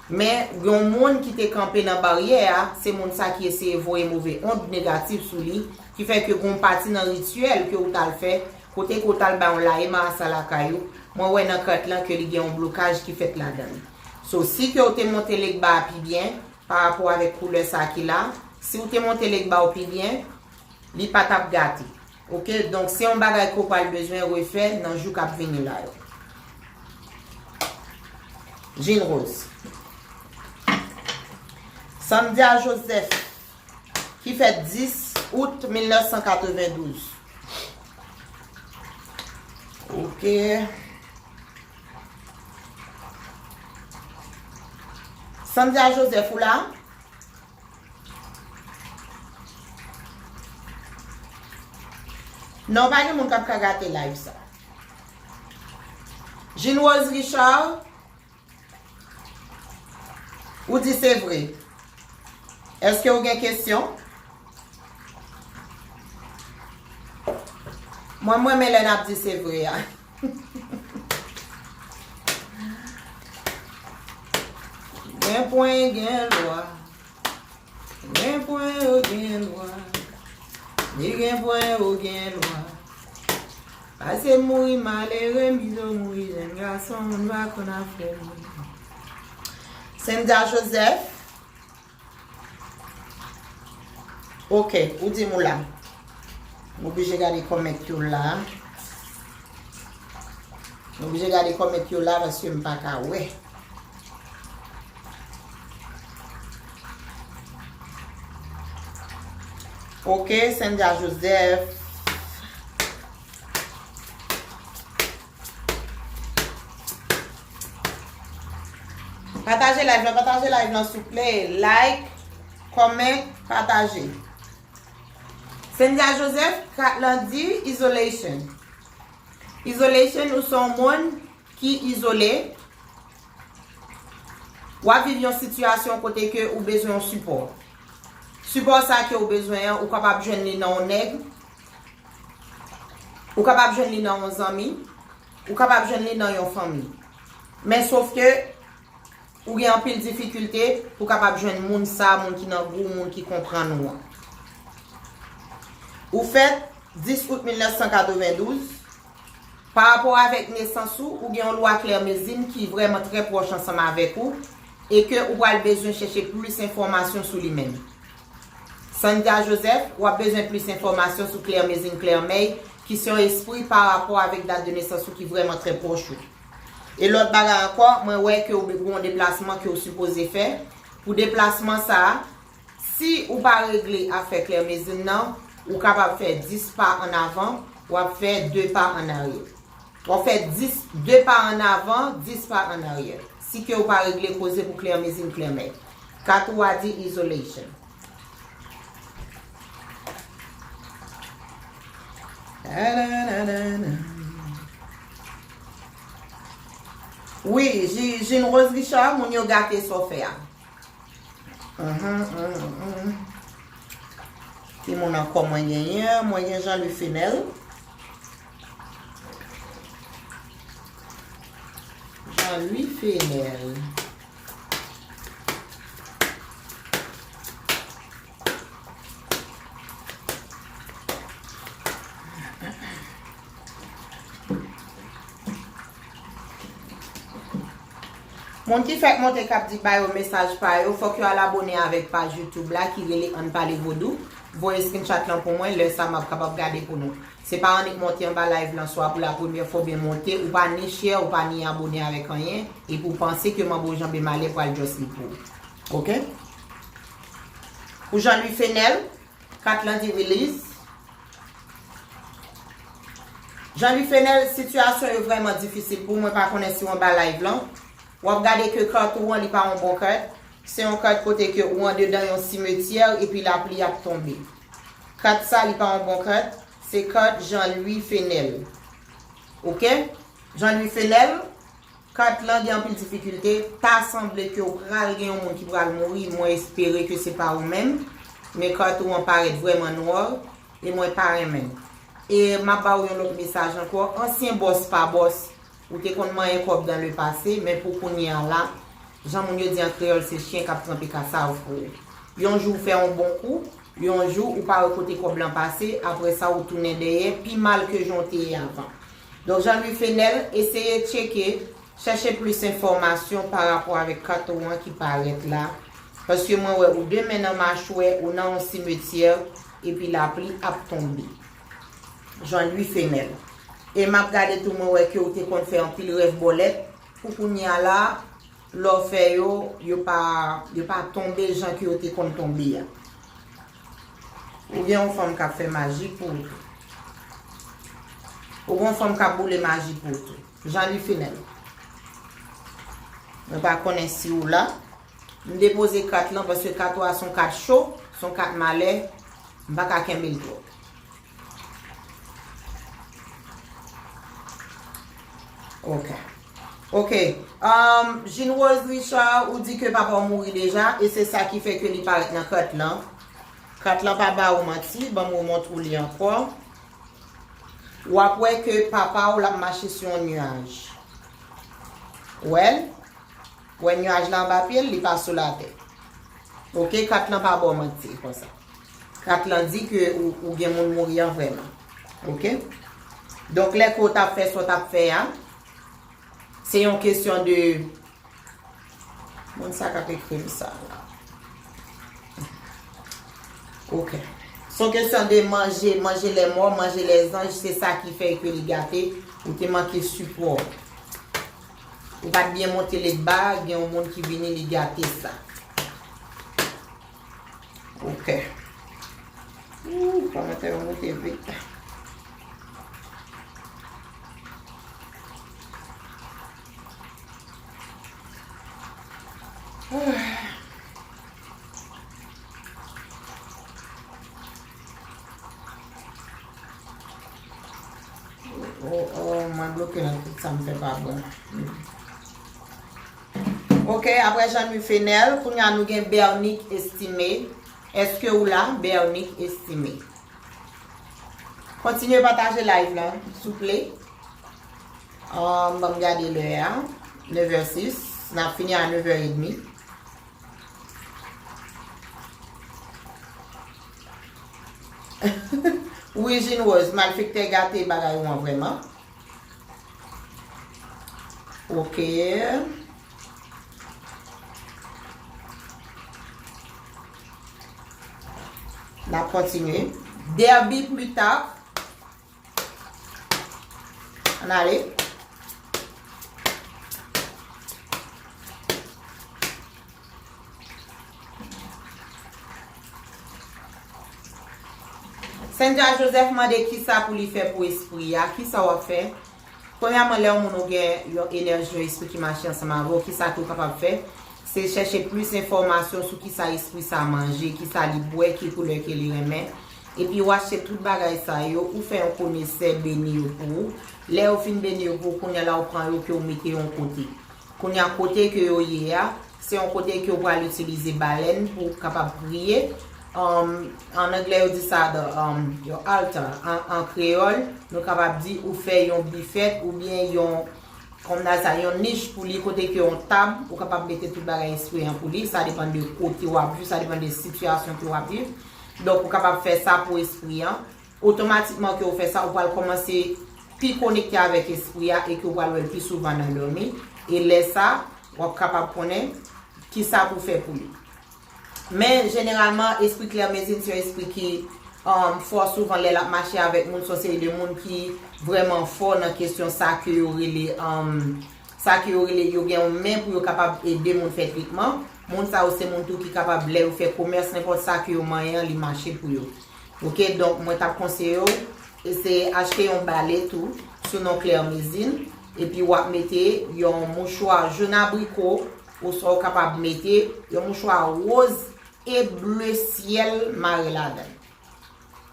Men, yon moun ki te kanpe nan baryè a, se moun sa ki eseye voye move ond negatif sou li, ki fè ke gon pati nan rityèl ke w t al fè, kote ke w t al bay yon laye marasa lakay ou, mwen wè nan kat lan ke li gen yon blokaj ki fèt ladan l. So, si ke w te monte legba a pi byen, pa rapò avèk koulè sa ki la, si w te monte legba w pi byen, li pa t ap gate. Ok, donk se yon bagay ke w pral bezwen refè nan jou k ap vini la yo. Jean Rose. Sandra Joseph, ki fèt dis out mil nèf san katrevendouz. Ok. Sandra Joseph, ou la? Non, pa gen moun k ap ka gate live sa. Jean Rose Richard, ou di se vre. Èske ou gen kesyon? Mwen, mwen renmen lè n ap di se vre a. Gen pwen, gen lwa. Gen pwen yo gen lwa. Ni gen pwen yo gen lwa. Pase mouri malere, mizo mouri jèn gason, moun pa konn afè moun. Sandra Joseph. Ok, ou di m ou la. M oblije gade kòmèt yo la. M oblije gade kòmèt yo la paske m pa ka wè. Ok, Sandra Joseph. Pataje live lan, pataje live lan souple. Like, comment, pataje. Sandra Joseph, kat lan di isolation. Isolation, ou se yon moun ki izole. W ap viv yon sitiyasyon kote ke ou bezwen yon sipò. Sipò sa ke ou bezwen an, ou kapab jwenn li nan yon nèg, ou kapab jwenn li nan yon zanmi, ou kapab jwenn li nan yon fanmi. Men sof ke ou gen anpil difikilte pou kapab jwenn moun sa, moun ki nan gou, moun ki konprann ou an. Ou fèt dis out mil nèf san katrevendouz. Pa rapò avèk nesans ou, ou gen yon lwa klèmezin ki vrèman trè pwòch ansanm avèk ou e ke ou pral bezwen chèche plis enfòmasyon sou li menm. Sandra Joseph, w ap bezwen plis enfòmasyon sou klèmezin klèmèy, ki se yon espri pa rapò avèk dat de nesans ou ki vrèman trè pwòch ou. E lòt bagay ankò, mwen wè ke ou gen yon deplasman ke ou sipoze fè. Pou deplasman sa a, si ou pa regle afè klèmezin nan, ou kapab fè dis pa ann avan, w ap fè de pa ann aryè. W ap fè dis, de pa ann avan, dis pa ann aryè. Si ke ou pa regle koze pou klèmezin klèmèy. Kat ou a di isolation. Wi, Jean Rose Richard, moun yo gate sa w fè a. Ki moun ankò mwen genyen? Mwen gen Jean Louis Fenel. Jean Louis Fenel. Moun ki fèk monte k ap di ba yo mesaj pa yo, fòk yo al abone avèk paj YouTube la ki rele Ann Pale Vodou. Voye screenshot lan pou mwen, lè sa m ap kapab gade pou nou. Se pa annik monte anba live lan swa pou la premyè fwa oubyen monte, ou pa ni share, ou pa ni abone avèk anyen, epi w panse ke Manbo Janbe Malè pral just li pou ou. Oke? Pou Jean Louis Fenel, kat lan di release. Jean Louis Fenel, sitiyasyon yo vrèman difisil pou mwen, pa konnen si w anba live lan. W ap gade ke kat ou an, li pa yon bon kat. Se yon kat kote ke ou andedan yon simetyè epi lapli ap tonbe. Kat sa, li pa yon bon kat. Se kat Jean Louis Fenel. Oke? Jean Louis Fenel, kat lan gen anpil difikilte. Ta sanble ke ou pral gen yon moun ki pral mouri. Mwen espere ke se pa ou menm. Men kat ou an parèt vrèman nwa. E mwen pa renmen l. E m ap ba ou yon lòt mesaj ankò. Ansyen bòs pa bòs, ou te konn manyen kòb dans le passé, men pou kounye a la, jan moun yo di an kreyòl, se chen k ap tranpe kasav pou ou. Yon jou ou fè yon bon kou, yon jou ou pa wè kote kòb lan pase, apre sa ou tounen dèyè, pi mal ke jan w te ye avan. Donk, Jean Louis Fenel, eseye tcheke, chèche plis enfòmasyon pa rapò avèk kat ou an ki parèt la, paske mwen wè ou de men nan machwè, ou nan yon simetyè, epi lapli ap tonbe. Jean Louis Fenel. E m ap gade tou, mwen wè ke ou te konn fè anpil rèv bòlèt, pou kounye a la, lè w fè yo, yo pa, yo pa tonbe jan ke yo te konn tonbe a. Ou gen yon fanm k ap fè maji pou ou tou. Ou gen yon fanm k ap boule maji pou ou tou. Jean Louis Fenel. Mwen pa konnen si ou la. M depoze kat lan paske kat ou a se yon kat cho, se yon kat malè. M pa ka kenbe l twòp. Ok. Ok. Um, Jean Rose Richard, ou di ke papa w mouri deja, e se sa ki fè ke li parèt nan kat lan. Kat lan pa ba ou manti, ban m remont ou li ankò. W ap wè ke papa w l ap mache sou yon nyaj. Ou wè l? Ou wè nyaj la anba pye l, li pa sou latè. Ok, kat lan pa ba w manti konsa. Kat lan di ke ou, ou gen moun mouri an vrèman. Ok? Donk, lè ke w t ap fè sa w t ap fè a, se yon kesyon de, moun sa k ap ekri m sa la. Ok. Se yon kesyon de manje, manje lè mò, manje lè zanj, se sa ki fè ke li gate, ou te manke sipò. Ou pa t byen monte l ba, gen yon moun ki vini, li gate sa. Ok. Ooh, kòmantè yo moute vit. Oh, oh, mwen bloke nan tout sa m fè pa bon. Hmm. Ok, apre Jean Louis Fenel, kounye a nou gen Bernique Estimé. Èske ou la, Bernique Estimé? Kontinye pataje live lan, souple. Um, ban m gade lè a. Nev è sis. N ap fini a nev è edmi. Wi, Jean Rose, malfektè gate bagay ou an vrèman. Ok. N ap kontinye. Derby pli ta. Ann ale. Sandra Joseph mande kisa pou li fè pou espri a. Kisa w ap fè? Premyèman, lè yon moun ou gen yon enèji, yon espri ki mache ansanm avè w, kisa ke w kapab fè? Se chèche plis enfòmasyon sou kisa espri sa manje, kisa li bwè, ki koulè ke li renmen. Epi ou achte tout bagay sa yo, ou fè yon konesè beni yo pou ou. Lè yo fin beni yo pou ou, kounye a la ou pran yo ke ou mete yon kote. Kounye a kote ke yo ye a, se yon kote ke ou pral itilize balèn pou ou kapab priye. Um, an anglè yo di sa the, um, your altar. An, an kreyòl, nou kapab di ou fè yon bifèt oubyen yon kòm nan sa, yon nich pou li kote ke yon tab, ou kapab mete tout bagay espri an pou li. Sa depann de kote w ap viv, sa depann de sitiyasyon ke w ap viv. Donk, ou kapab fè sa pou espri an. Otomatikman ke ou fè sa, ou pral kòmanse pi konekte avèk espri a e ke ou pral wè l pi souvan nan dòmi. E lè sa, w ap kapab konnen kisa pou fè pou li. Men, jeneralman, espri Claire Mézine se yon espri ki, um, fò souvan lè l ap mache avèk moun, se yon seri de moun ki vrèman fò nan kesyon sa ke yo rele, um, sa ke yo rele, yo gen yon men pou yo kapab ede moun fè tretman. Moun sa yo se moun tou ki kapab, lè yo fè komès, nenpòt sa ke yo manyen an, li mache pou yo. Oke, donk, mwen t ap konseye w, se achte yon bale tou, sou non Claire Mézine, epi w ap mete yon mouchwa jòn abriko, oswa ou kapab mete yon mouchwa woz e ble syèl mare ladan l.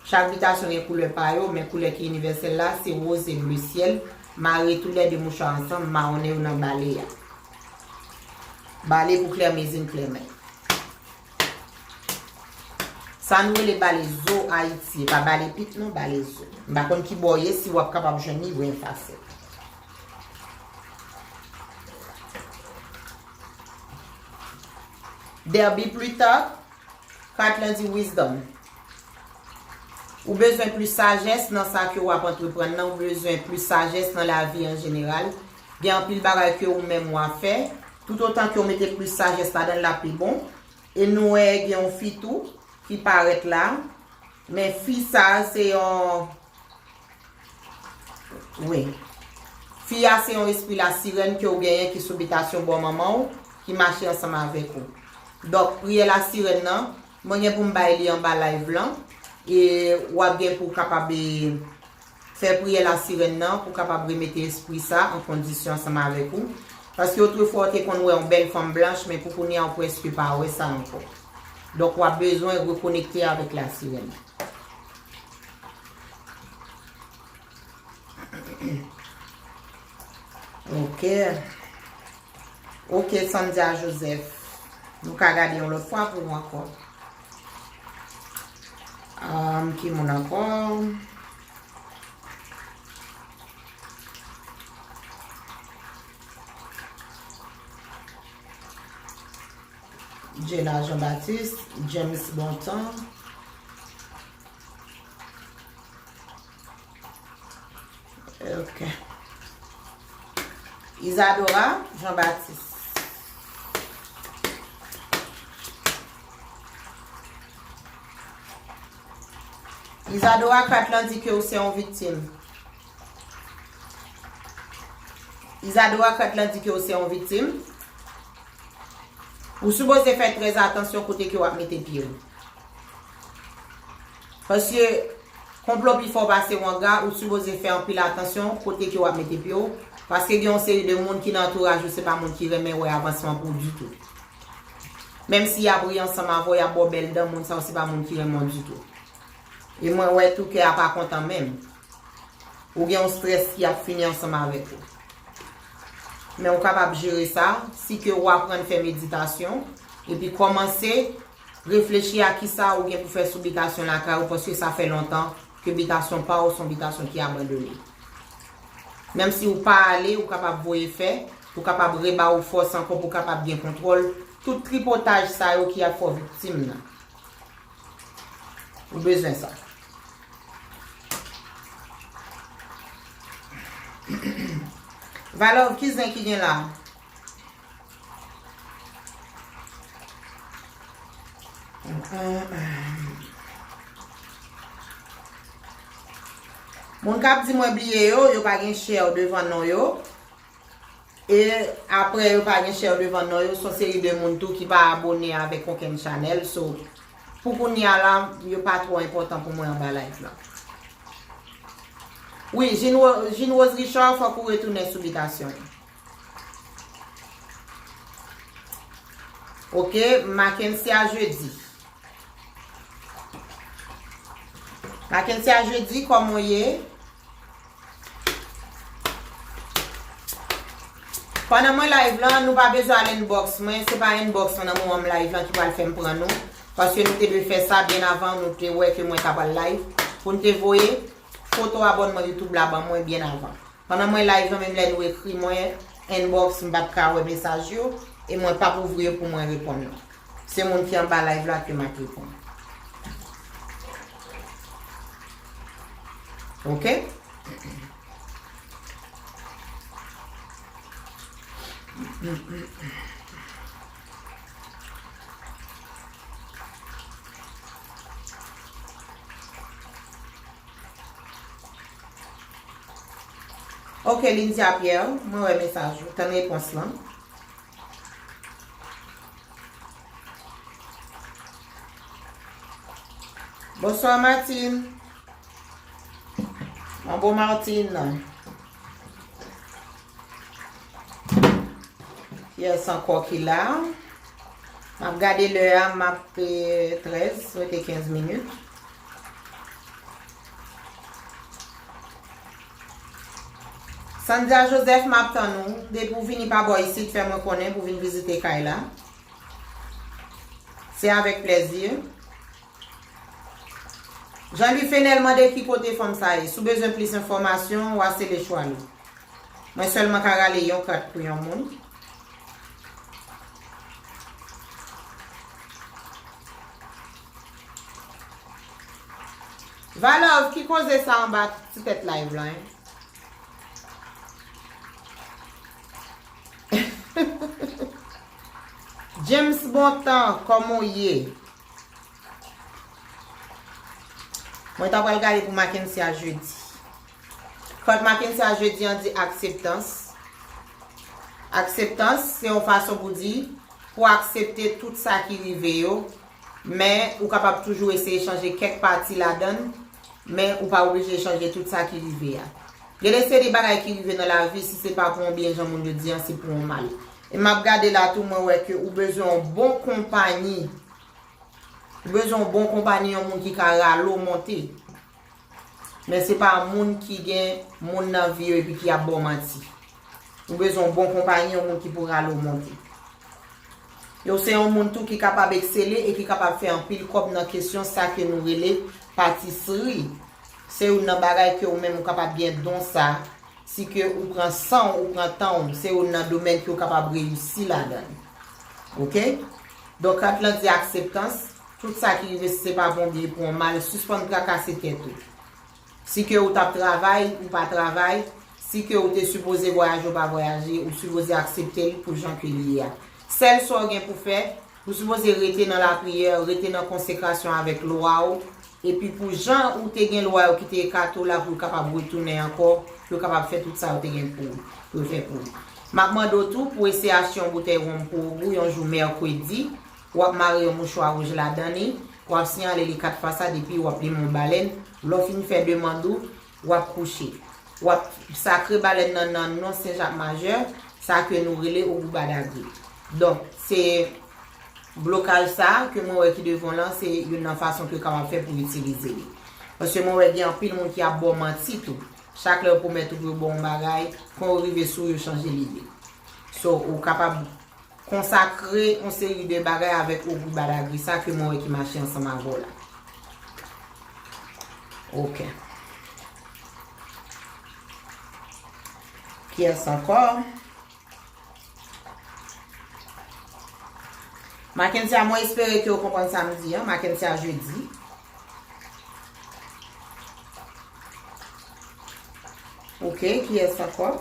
Chak bitasyon gen koulè pa yo, men koulè ki inivèsèl la, se woz e ble syèl. Mare toulède mouchwa ansanm, mawonnen yo nan bale a. Bale pou Claire Mézine Clement. Sa nou rele bale zo Ayiti, e pa bale pit non, bale zo. M pa konn ki bò w ye, si w ap kapab jwenn li, voye m fasèt. Derby Plutarque, kat lan di wisdom. Ou bezwen plis sajès nan sa ke w ap antreprann nan, ou bezwen plis sajès nan lavi an jeneral. Gen anpil bagay ke ou menm w ap fè. Toutotan ke w mete plis sajès ladan l, l ap pi bon. E nou wè gen yon fi tou ki parèt la. Men fi sa a se yon, wi. Fi a se yon espri lasirèn ke w genyen ki sou bitasyon bò manman w, ki mache ansanm avèk ou. Donk, priyè lasirèn nan, mwen gen pou m bay li anba live lan. E w ap gen pou w kapab, e, fè priyè lasirèn nan pou kapab remete espri sa an kondisyon ansanm avèk ou. Paske otrefwa, w te konn wè yon bèl fanm blanch, men pou kounye a, w prèske pa wè sa ankò. Donk, w ap bezwen rekonekte avèk lasirèn. Ok. Ok, Sandra Joseph. Nou ka gade yon lòt fwa pou ou ankò. Um, ki moun ankò? Jela Jean Baptiste, James Bontemps. Ok. Isadora Jean Baptiste. Isadora, kat lan di ke ou se yon viktim. Isadora, kat lan di ke ou se yon viktim. Ou sipoze fè trè atansyon kote ke w ap mete pye w. Paske konplo pi fò pase wanga, ou sipoze fè anpil atansyon kote ke w ap mete pye w, paske gen yon seri de moun ki nan antouraj ou, se pa moun ki renmen wè avansman pou w ditou. Menm si y ap ri ansanm avè w, y ap ba w bèl dan, moun sa yo se pa moun ki renmen w ditou. E mwen wè tou kè a pa kontan menm. Ou gen yon strès ki ap fini ansanm avèk ou. Men ou kapab jere sa, si ke ou aprann fè meditasyon, epi kòmanse reflechi a kisa ou gen pou fè sou bitasyon lakay ou, paske sa fè lontan ke bitasyon pa ou se yon bitasyon ki abandone. Menm si ou pa ale, ou kapab voye fè, pou kapab reba ou fòs ankò, pou kapab gen kontwòl tout tripotaj sa yo ki ap fè w viktim nan. Ou bezwen sa. Valòv, ki zen ki gen la? Moun k ap di mwen bliye yo, yo pa gen share devan non yo. E apre yo pa gen share devan non yo, se yon seri de moun tou ki pa abone avèk okenn chanèl. So, pou kounye a la, yo pa twò enpòtan pou mwen anba live lan. Wi, Jean Ro-, Jean Rose Richard, fòk ou retounen sou bitasyon. Ok, Mackensia Jeudi. Mackensia Jeudi, kòman w ye? Pandan mwen live lan, nou pa bezwen al inbox mwen. Se pa inbox mwen nan moman m live lan ki pral fè m pran nou. Paske nou te dwe fè sa byen avan nou te wè ke mwen ta pral live. Pou n te voye foto abònman YouTube la ban mwen byen avan. Pandan mwen live lan, menm lè nou ekri mwen inbox, m pa t ka wè mesaj yo. E mwen p ap ouvri yo pou mwen reponn nou. Se moun ki anba live la ke m ap reponn. Ok? Ok, Lindia Pierre, mwen wè mesaj ou. Tann repons lan. Bonswa, Martine. Manbo Martine. Kiyès ankò ki la? M ap gade lè a, m ap, eh, trèz, rete kenz minit. Sandra Joseph, m ap tann ou. Depi w vini pa bò isit, fè mwen konnen pou w vin vizite kay la. Se avèk plèzi. Jean-Louis Fenel mande ki kote fanm sa ye. Si w bezwen plis enfòmasyon, w a sele chwa nou. Mwen sèlman ka rale yon kat pou yon moun. Valov, ki koze sa anba ti tèt live lan, en? James Bontan, kòman w ye? Mwen ta pral gade pou Mackensia Jeudi. Kòd Mackensia Jeudi an di akseptans. Akseptans, se yon fason pou di, pou aksepte tout sa ki rive yo, men ou kapab toujou eseye chanje kèk pati ladan l, men ou pa oblije chanje tout sa ki rive a. Gen de seri de bagay ki rive nan lavi, si se pa pou yon byen, jan moun yo di an, se pou yon mal. E m ap gade la tou, mwen wè ke ou bezwen yon bon konpayi. Ou bezwen yon bon konpayi, yon moun ki ka rale w monte. Men se pa moun ki gen moun nan vi yo epi ki ap ba w manti. Ou bezwen yon bon konpayi, yon moun ki pou rale w monte. Yo se yon moun tou ki kapab eksele e ki kapab fè anpil kòb nan kesyon sa ke nou rele patisri. Se youn nan bagay ke ou menm ou kapab gen don sa. Si ke ou pran san w, ou pran tan w, se youn nan domèn ke w kapab reyisi ladan l. Oke? Donk, kat lan di akseptans, tout sa ki rive, si se pa pou yon byen, pou yon mal, sispann trakase tèt ou. Si ke ou t ap travay, ou pa travay, si ke ou te sipoze vwayaje, ou pa vwayaje, ou sipoze aksepte l pou jan ke li ye a. Sèl sa w gen pou fè, ou sipoze rete nan lapriyè, rete nan konsekrasyon avèk lwa w, epi pou jan ou te gen lwa yo ki te ekate w la, pou yo kapab retounen ankò, pou yo kapab fè tout sa yo te gen pou, pou yo fè pou ou. M ap mande w tou pou eseye achte yon boutèy wonm pou Ogou yon jou mèkredi, w ap mare yon mouchwa wouj ladan li, w ap siyale li kat fwa sa, depi w ap limen yon balèn, lè w fin fè demann ou, w ap kouche. W ap sakre balèn nan nan non Sen Jak Majè, sa ke nou rele Ogou Badagri. Donk, se blokaj sa ke mwen wè ki devan w lan, se youn nan fason ke w kapab fè pou itilize li. Paske mwen wè gen anpil moun ki ap ba w manti tou. Chak lè yo pwomèt ou pou yo ba w yon bagay, kan yo rive sou ou, yo chanje lide. So, ou kapab konsakre yon seri de bagay avèk Ogou Badagri sa ke mwen wè ki mache ansanm avè w la. Ok. Kiyès ankò? Mackensia, mwen espere ke w konprann sa m di an. Mackensia Jeudi. Ok, kiyès ankò?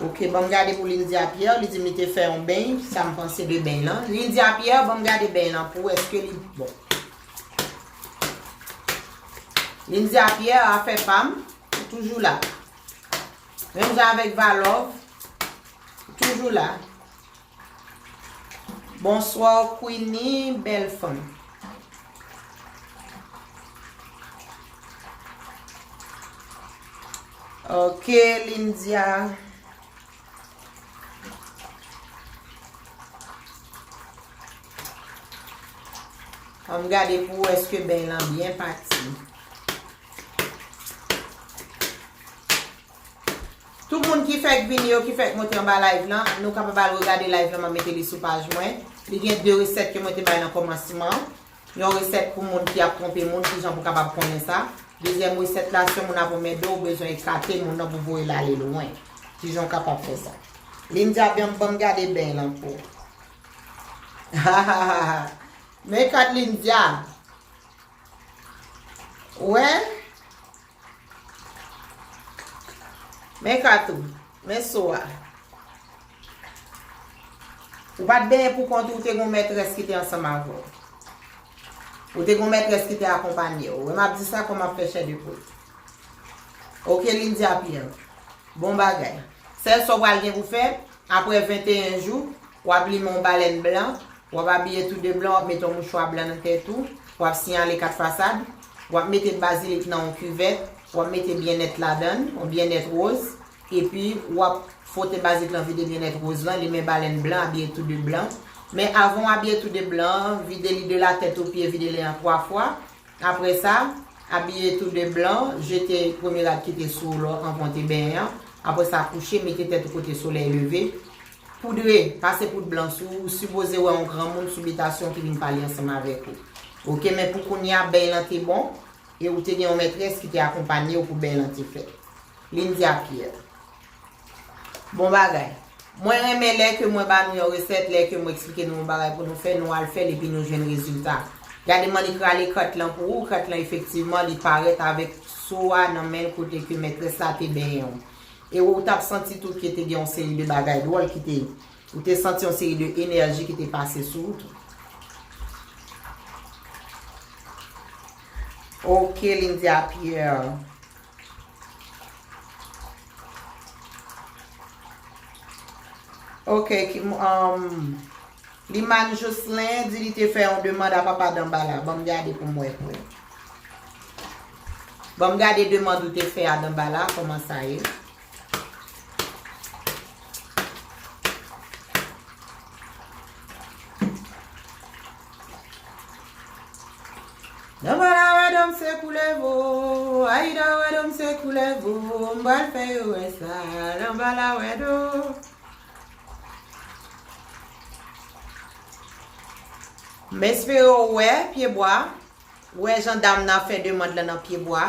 Ok, ban m gade pou Lindia Pierre, li di m li te fè yon beny, sa m panse de beny lan. Lindia Pierre, ban m gade beny lan pou wè èske li bon. Lindia Pierre, afè pa m, toujou la. Menm jan avèk Valov, toujou la. Bonswa, Queenie, bèl fanm. Ok, Lindia. Ann gade pou wè èske beny lan byen pati. Tout moun ki fèk vini yo, ki fèk monte anba live lan, nou kapab al regade live lan, m ap mete li sou paj mwen. Li gen de resèt ke mwen te bay nan kòmansman. Yon resèt pou moun ki ap twonpe moun, kijan pou kapab konnen sa. Dezyèm resèt la, si yon moun ap anmède w, ou bezwen ekate moun nan pou voye l ale lwen. Kijan w kapab fè sa? Lindia, ban m gade beny lan pou. Men kat Lindia. Wè. Men kat ou. Men so a. Ou pa t benyen pou kont ou, ou te gon mètrès ki te ansanm avè w. Ou te gon mètrès ki te akonpanye w. Wè m ap di sa kòm ap fè chè de poul. Oke, Lindia Pierre. Bon bagay. Sèl sa w pral gen pou fè, apre venteyen jou, w ap limen yon balèn blan, w ap abiye tou de blan, w ap mete yon mouchwa blan nan tèt ou, w ap siyale kat fasad, w ap mete bazilik nan yon kivèt, w ap mete byennèt ladan l, yon byennèt woz, epi w ap fwote bazilik lan, vide byennèt woz lan, limen balèn blan, abiye tou de blan. Men avan w abiye tou de blan, vide li de la tèt o pye, vide li an twa fwa. Apre sa, abiye tou de blan, jete premye rad ki te sou ou la anvan w te benyen an. Apre sa, kouche, mete tèt ou kote solèy leve. Poudre, pase poud blan sou ou, ou sipoze wè yon granmoun sou bitasyon ki vin pale ansanm avèk ou. Oke, men pou kounye a, beny lan te bon, e ou te gen yon mètrès ki te akonpanye w pou beny lan te fèt. Lindia Pierre. Bon bagay. Mwen renmen lè ke mwen ba nou yon resèt, lè ke mwen eksplike nou yon bagay pou nou fè, nou al fè l epi nou jwenn rezilta. Gade kòman li krale kat lan pou ou, kat lan efektivman li parèt avèk so a nan men l kote ke mètrès la te benyen w. E ou t ap santi tou ke te gen yon seri de bagay dwòl ki te, ou te santi yon seri de enèji ki te pase sou ou tou. Oke, Lindia Pierre. Oke, ki, um, Limane Jocelyn di li te fè yon demann a papa Danbala. Ban m gade pou m wè pou. Ban m gade demann ou te fè a Danbala, kòman sa ye. Danbala wè do m se koulèvo, Ayida wè do m se koulèvo, m pral fè yo wè sa, Danbala wè do. M espere w wè pyebwa. Ou wè jan dam nan ap fè demann lan nan pyebwa.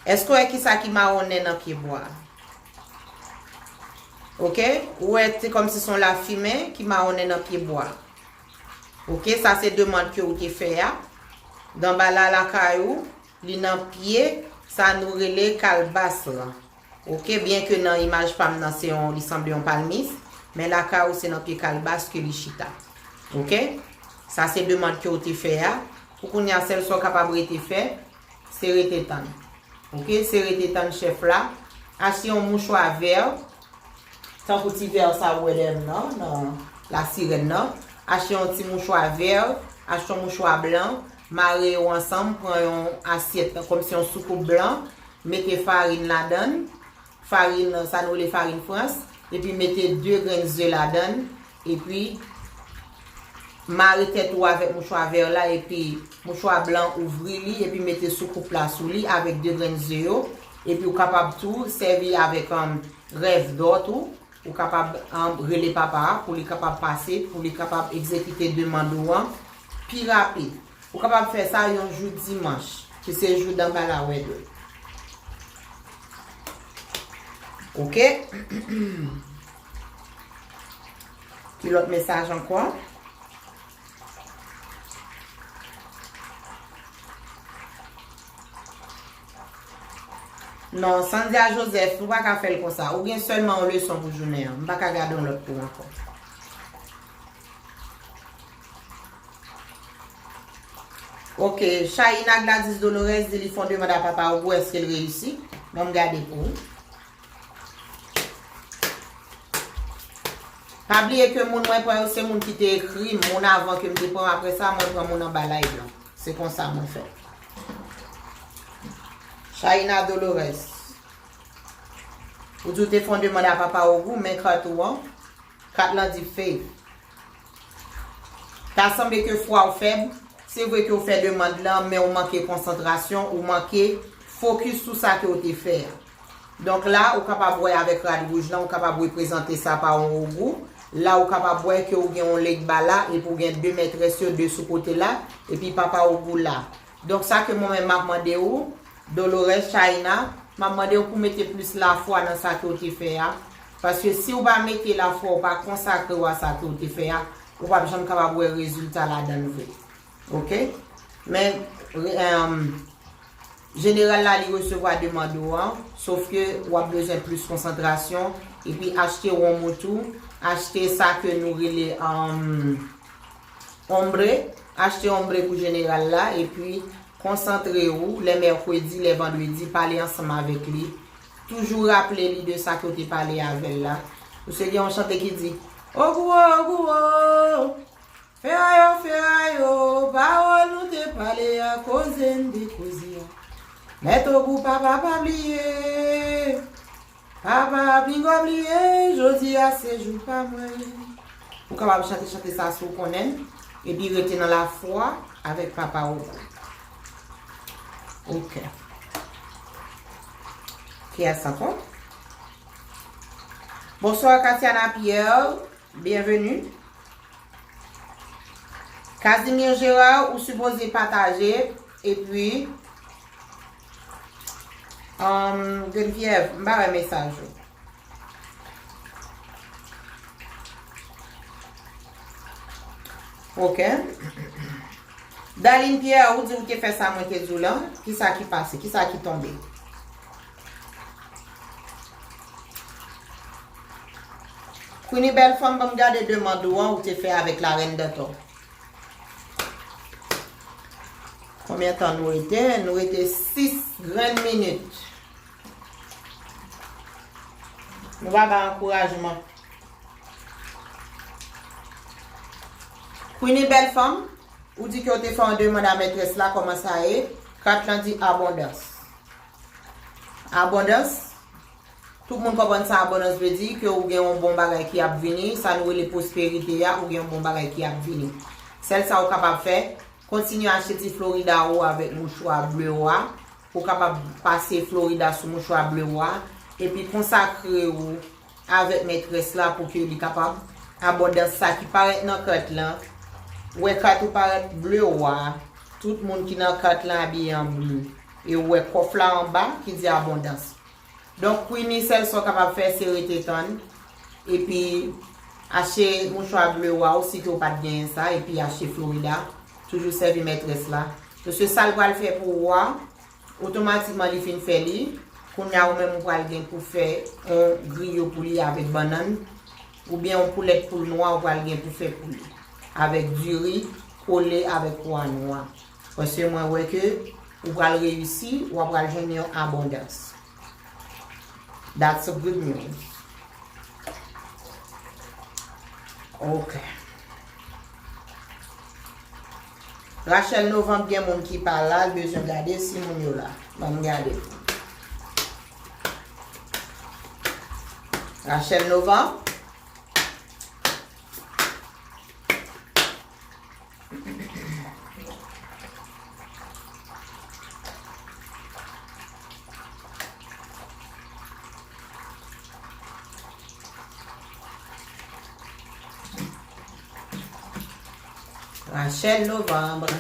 Èske w wè kisa ki mawonnen nan pyebwa? Oke? Ou wè se kòmsi se yon lafimen ki mawonnen nan pyebwa. Oke? Sa se demann ke ou te fè a. Danbala lakay ou, li nan pye, sa nou rele kalbas lan. Oke? Byen ke nan imaj pa m nan se yon, li sanble yon palmis, men lakay ou se nan pye kalbas ke li chita. Oke? Sa se demann ke ou te fè a. Pou kounye a, sèl sa w kapab rete fè, se rete tann. Oke, se rete tann chèf la. Achte yon mouchwa vè, tankou ti vè sa ou wè dèyè m nan, nan lasirèn nan. Achte yon ti mouchwa vè, achte yon mouchwa blan, mare yo ansanm, pran yon asyèt, kòmsi yon soukoup blan, mete farin ladan l, farin, sa nou rele farin frans, epi mete de grenn ze ladan l, epi mare tèt ou avèk mouchwa vè la, epi mouchwa blan ouvri li, epi mete soukoup la sou li avèk de grenn ze yo, epi ou kapab tou sèvi avèk, um, rèv dò tou, ou kapab, um, rele papa a pou li kapab pase, pou li kapab egzekite demann ou an pi rapid. Ou kapab fè sa yon jou dimanch, ki se jou Danbala wè do. Oke? Ki lòt mesaj ankò? Non, Sandia Joseph, ou pa ka fè l konsa. Ou gen sèlman yon leson pou jounen an. M pa ka gade yon lòt pou w ankò. Oke, Chayina Gladys Dolores di li fè yon demann a papa Ogou, èske l reyisi? Ban m gade pou ou. Pa bliye ke moun mwen pran yo se moun ki te ekri m, moun avan ke m te pran, apre sa mwen pran moun anba live lan. Se konsa mwen fè. Chayina Dolores. Ou di w te fè yon demann a papa Ogou, men kat ou an. Kat lan di Faith. Ta sanble ke fwa w fèb, se vre ke w fè demann lan, men w manke konsantrasyon, ou manke fokis sou sa ke w te fè a. Donk la, ou kapab wè avèk rad wouj lan, ou kapab reprezante sa pa yon ogou. La, ou kapab wè ke ou gen yon legba la, epi ou gen de mètrès yo, de sou kote la, epi papa ogou la. Donk sa ke mwen menm m ap mande ou, Dolores, China, m ap mande w pou mete plis lafwa nan sa ke w te fè a. Paske si w pa mete lafwa, w pa konsakre w a sa ke w te fè a, ou p ap janm kapab wè rezilta ladan l vre. Oke? Men, re- em, jeneral la, li resevwa demann ou an, sof ke w ap bezwen plis konsantrasyon, epi achte wonm ou tou, achte sa ke nou rele, em, ombre, achte ombre pou jeneral la, epi konsantre ou, lè mèkredi, lè vandredi, pale ansanm avèk li. Toujou raple li de sa ke w te pale avè l la. Ou se gen yon chante ki di, Ogou, ogou, o, ferayo, ferayo, pawòl nou te pale a, koze n te koze a. Mèt ogou, papa, pa bliye. Papa, pinga w bliye, jodi a se jou pa mwen. Ou kapab chante chante sa si w konnen l, epi rete nan lafwa avèk papa ogou. Oke. Kiyès ankò? Bonswa, Katiana Pierre. Byenveni. Casimir Gérard, ou sipoze pataje, epi, um, Geneviève, m pa wè mesaj ou. Ok. Darline Pierre, ou di ou te fè sa mwen te di w lan. Kisa ki pase? Kisa ki tonbe? Queenie bèl fanm, ban m gade demann ou an ou te fè avèk Larèn Dantò. Konbyen tan nou rete? Nou rete sis grenn minit. Nou pa bay ankourajman. Queenie bèl fanm, ou di ke w te fè yon demann a mètrès la, kòman sa ye? Kat lan di abondans. Abondans, tout moun konprann sa abondans vle di, ke ou gen yon bon bagay ki ap vini, sa nou rele pwosperite a, ou gen yon bon bagay ki ap vini. Sèl sa ou kapab fè, kontinye achte ti Florida ou avèk mouchwa ble ou a, ou kapab pase Florida sou mouchwa ble ou a, epi konsakre ou avèk mètrès la pou ke li kapab abondans sa ki parèt nan kat lan. Ou wè kat ou parèt ble ou a, tout moun ki nan kat lan abiye an ble. E ou wè kòf la anba ki di abondans. Donk, Queenie, sèl sa w kapab fè, se rete tann. Epi, achte mouchwa ble ou a, si ke w pa t genyen sa, epi achte Florida. Toujou sèvi mètrès la. Paske sa l pral fè pou ou a, otomatikman li fin fè li. Kounye a, ou menm, ou pral gen pou fè yon griyo pou li avèk bannann. Oubyen yon poulèt poul nwa, ou pral gen pou fè pou li. Avèk diri, kole avèk pwa nwa. Paske mwen wè ke ou pral reyisi, w ap pral jwenn yon abondans. That's a good news. Ok. Rachel Novembre, gen moun ki pa la, l bezwen gade si moun yo la. Ban m gade. Rachel Novembre. Rachel Novembre.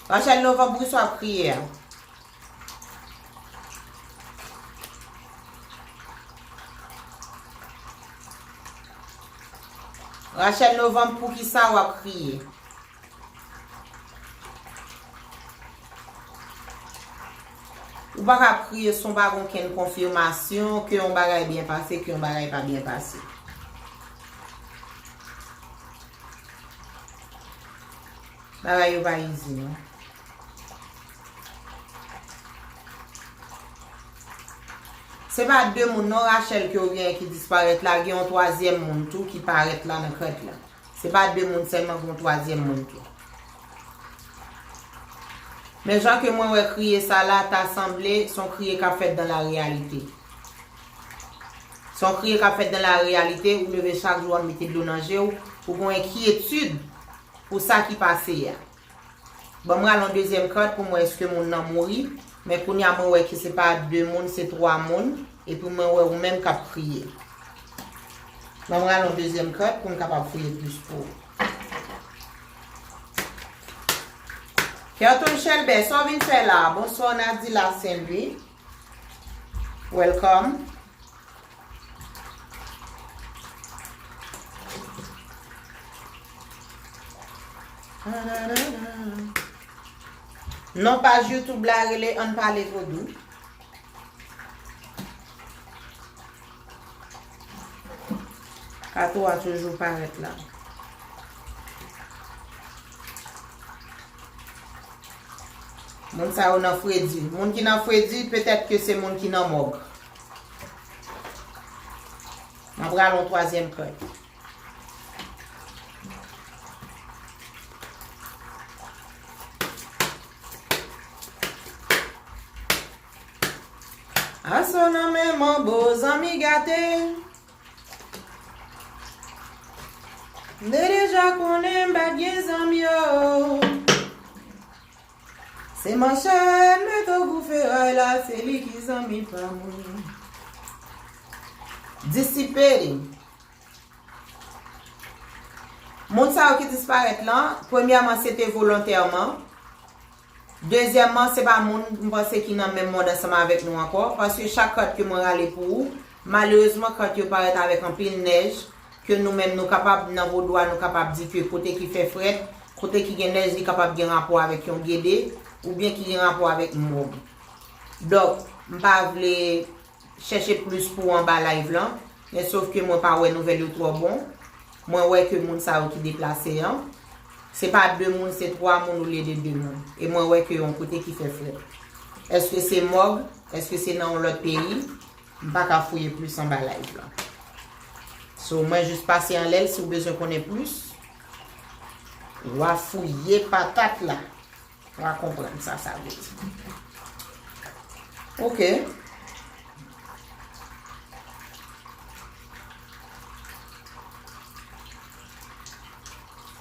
Rachel Novembre, poukisa w ap kriye a? Rachel Novembre, poukisa w ap kriye? Ou pa ka ap kriye si w pa gen okenn konfimasyon ke yon bagay byen pase, ke yon bagay pa byen pase. Bagay yo pa izi, non. Se pa de moun non, Rachel, ke w genyen ki disparèt la, gen yon twazyèm moun tou ki parèt la nan kart la. Se pa de moun sèlman, gen yon twazyèm moun tou. Men jan ke mwen wè kriye sa la, ta sanble se yon kriye k ap fèt dan la reyalite. Se yon kriye k ap fèt dan la reyalite, ou leve chak jou w ap mete dlo nan je w, ou gen yon enkyetid pou sa ki pase a. Ban m rale yon dezyèm kat pou m wè èske moun nan mouri. Men kounye a mwen wè ke se pa de moun, se twa moun. Epi mwen wè ou menm k ap kriye. Ban m rale yon dezyèm kat pou m kapab fouye plis pou ou. Kerton Chelbè, sa w vin fè la? Bonswa, Nadila Saint Louis. Welcome. Non, paj YouTube la rele Ann Pale Vodou. Kato a toujou parèt la. Moun sa yo nan fredi. Moun ki nan fredi, petèt ke se moun ki nan mòg. Mwen pral yon twazyèm kat. Aso nan men manbo zanmi gate. M te deja konnen m pa t gen zanmi yo. Se manchèt mete w pou feray la, se li ki zanmi pa mwen. Disipe li. Moun sa yo ki disparèt lan, premyèman, se te volontèman. Dezyèmman, se pa moun m panse ki nan menm mond ansanm avèk nou ankò, paske chak kat ke mwen rale pou ou, malerezman, kat yo parèt avèk anpil nèj, ke nou menm nou kapab, nan vodou a, nou kapab di ke kote ki fè frèt, kote ki gen nèj, li kapab gen rapò avèk yon gede, oubyen ki gen rapò avèk mòg. Donk, m pa vle chèche plis pou anba live lan, men sof ke mwen pa wè nouvèl yo twò bon. Mwen wè ke moun sa yo ki deplase an, se pa de moun, se twa moun olye de de moun. E mwen wè ke yon kote ki fè frèt. Èske se mòg? Èske se nan yon lòt peyi? M pa ka fouye plis anba live lan. So, mwen jis pase anlè l, si w bezwen konnen plis, w a fouye patat la. W a konprann sa sa vle di. Ok.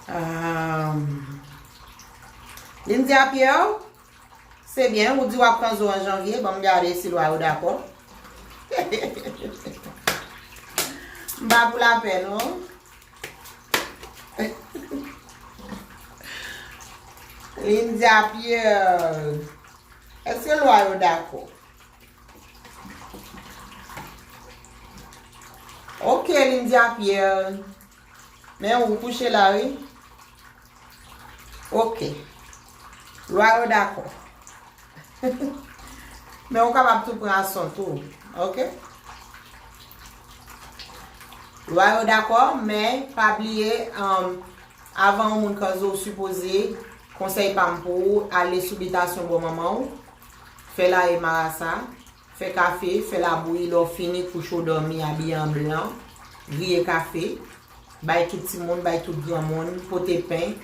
Um, Lindia Pierre, se byen, ou di w ap pran zo an janvye, ban m gade si lwa yo dakò. M pa pou lapè, non. Lindia Pierre, èske lwa yo dakò? Ok, Lindia Pierre. Men ou kouche la, wi. Ok. Lwa yo dakò. Men ou kapab tou pran ason tou. Ok? Lwa yo dakò, men pa bliye, um, avan yon moun kanzo, w sipoze, konsèy pa m pou ou, ale sou bitasyon bò manman w, fè laye marasa, fè kafe, fè l ap bouyi, lè w fini, kouche w dòmi, abiye an blan, griye kafe, bay tout timoun, bay tout granmoun, pote pen,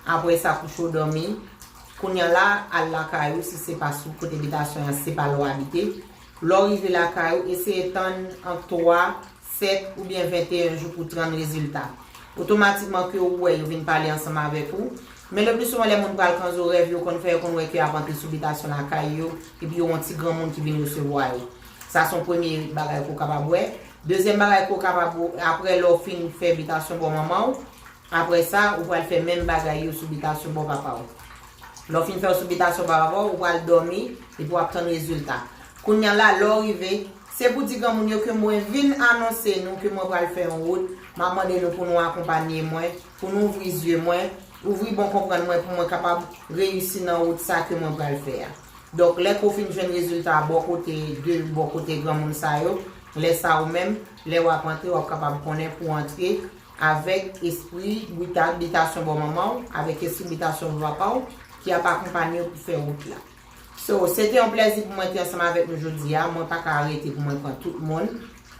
apre sa, kouche w dòmi. Kounye a la, al lakay ou, si se pa sou kote bitasyon an, si se pa la w abite. Lè w rive lakay ou, eseye tann ant twa, sèt oubyen venteyen jou pou tann rezilta. Otomatikman ke ou wè yo vin pale ansanm avèk ou. Men le pli souvan lè moun pral kanzo, rèv yo konn fè yo konn wè ke y ap antre sou bitasyon lakay yo, epi yo yon ti granmoun ki vin resevwa yo. Sa se yon premye bagay ke w kapab wè. Dezyèm bagay ke w kapab wè, apre lè w fin fè bitasyon bò manman w, apre sa, ou pral fè menm bagay yo sou bitasyon bò papa w. Lè w fin fè yo sou bitasyon bò papa w, ou pral dòmi, epi w ap tann rezilta. Kounye a la, lè w rive, se pou di granmoun yo ke mwen vin anonse nou ke mwen pral fè yon wout, m ap mande nou pou nou akonpanye mwen, pou nou ouvri zye mwen, ouvri bon konprann mwen, pou mwen kapab reyisi nan wout sa ke mwen pral fè a. Donk, lè ke w fin jwenn rezilta a bò kote, de bò kote granmoun sa yo, lè sa ou menm, lè w ap antre, w ap kapab konnen pou w antre avèk espri bita-, bitasyon bò manman w, avèk espri bitasyon bò papa w, ki ap akonpanye w pou fè wout la. So, se te yon plèzi pou mwen te ansanm avèk nou jodi a. Mwen pa ka rete pou mwen pran tout moun.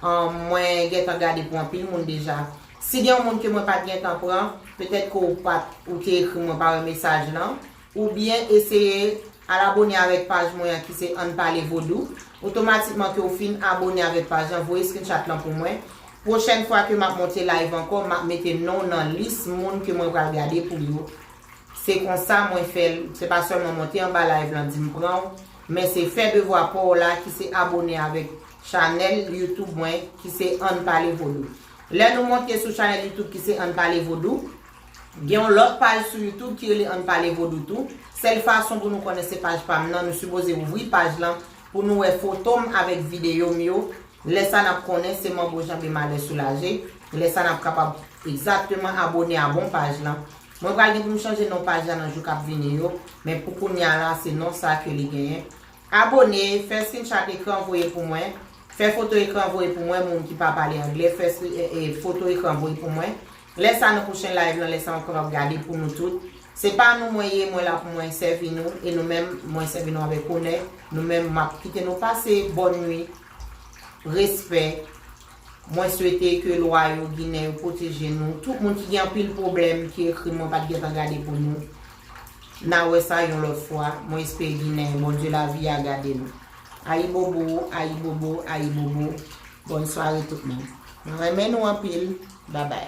An, mwen gentan gade pou anpil moun deja. Si gen yon moun ke mwen pa t gentan pran, petèt ke ou pa t, ou te ekri mwen pa wè mesaj lan. Oubyen eseye al abone avèk paj mwen an ki se Ann Pale Vodou. Otomatikman ke w fin abone avèk paj lan, voye screenshot lan pou mwen. Pwochèn fwa ke m ap monte live ankò, m ap mete non w nan lis moun ke mwen pral gade pou yo. Se konsa mwen fè l. Se pa sèlman monte anba live lan di m pran w, men se fè devwa pa w la ki se abone avèk chanèl YouTube mwen ki se Ann Pale Vodou. Lè nou monte sou chanèl YouTube ki se Ann Pale Vodou, gen yon lòt paj sou YouTube ki rele Ann Pale Vodou tou. Sèl fason pou nou konnen se paj pa m nan, nou sipoze ouvri paj lan pou nou wè foto m avèk videyo m yo. Lè sa n ap konnen se manbo janbe malè soulaje. Lè sa n ap kapab egzakteman abone a bon paj lan. Mwen pral gen pou m chanje non paj la nan jou k ap vini yo, men pou kounye a la se non sa ke li genyen. Abone, fè screenshot ekran voye pou mwen, fè foto ekran voye pou mwen, moun ki pa pale anglè, fè screen- e, e, foto ekran voye pou mwen. Lè sa nan pwochen live lan, lè sa w kapab gade pou nou tout. Se pa nou mwen ye, mwen la pou mwen sèvi nou, e nou menm, mwen sèvi nou avèk onè. Nou menm, m ap kite nou pase bòn nwi, respè. Mwen swete ke lwa yo, Ginen yo pwoteje nou. Tout moun ki gen anpil pwoblèm, ki ekri mwen pa t gentan gade pou nou. N a wè sa yon lòt fwa. Mwen espere Ginen, Bondye lavi a gade nou. Ayibobo, ayibobo, ayibobo. Bòn sware tout moun. Mwen renmen nou anpil. Babay.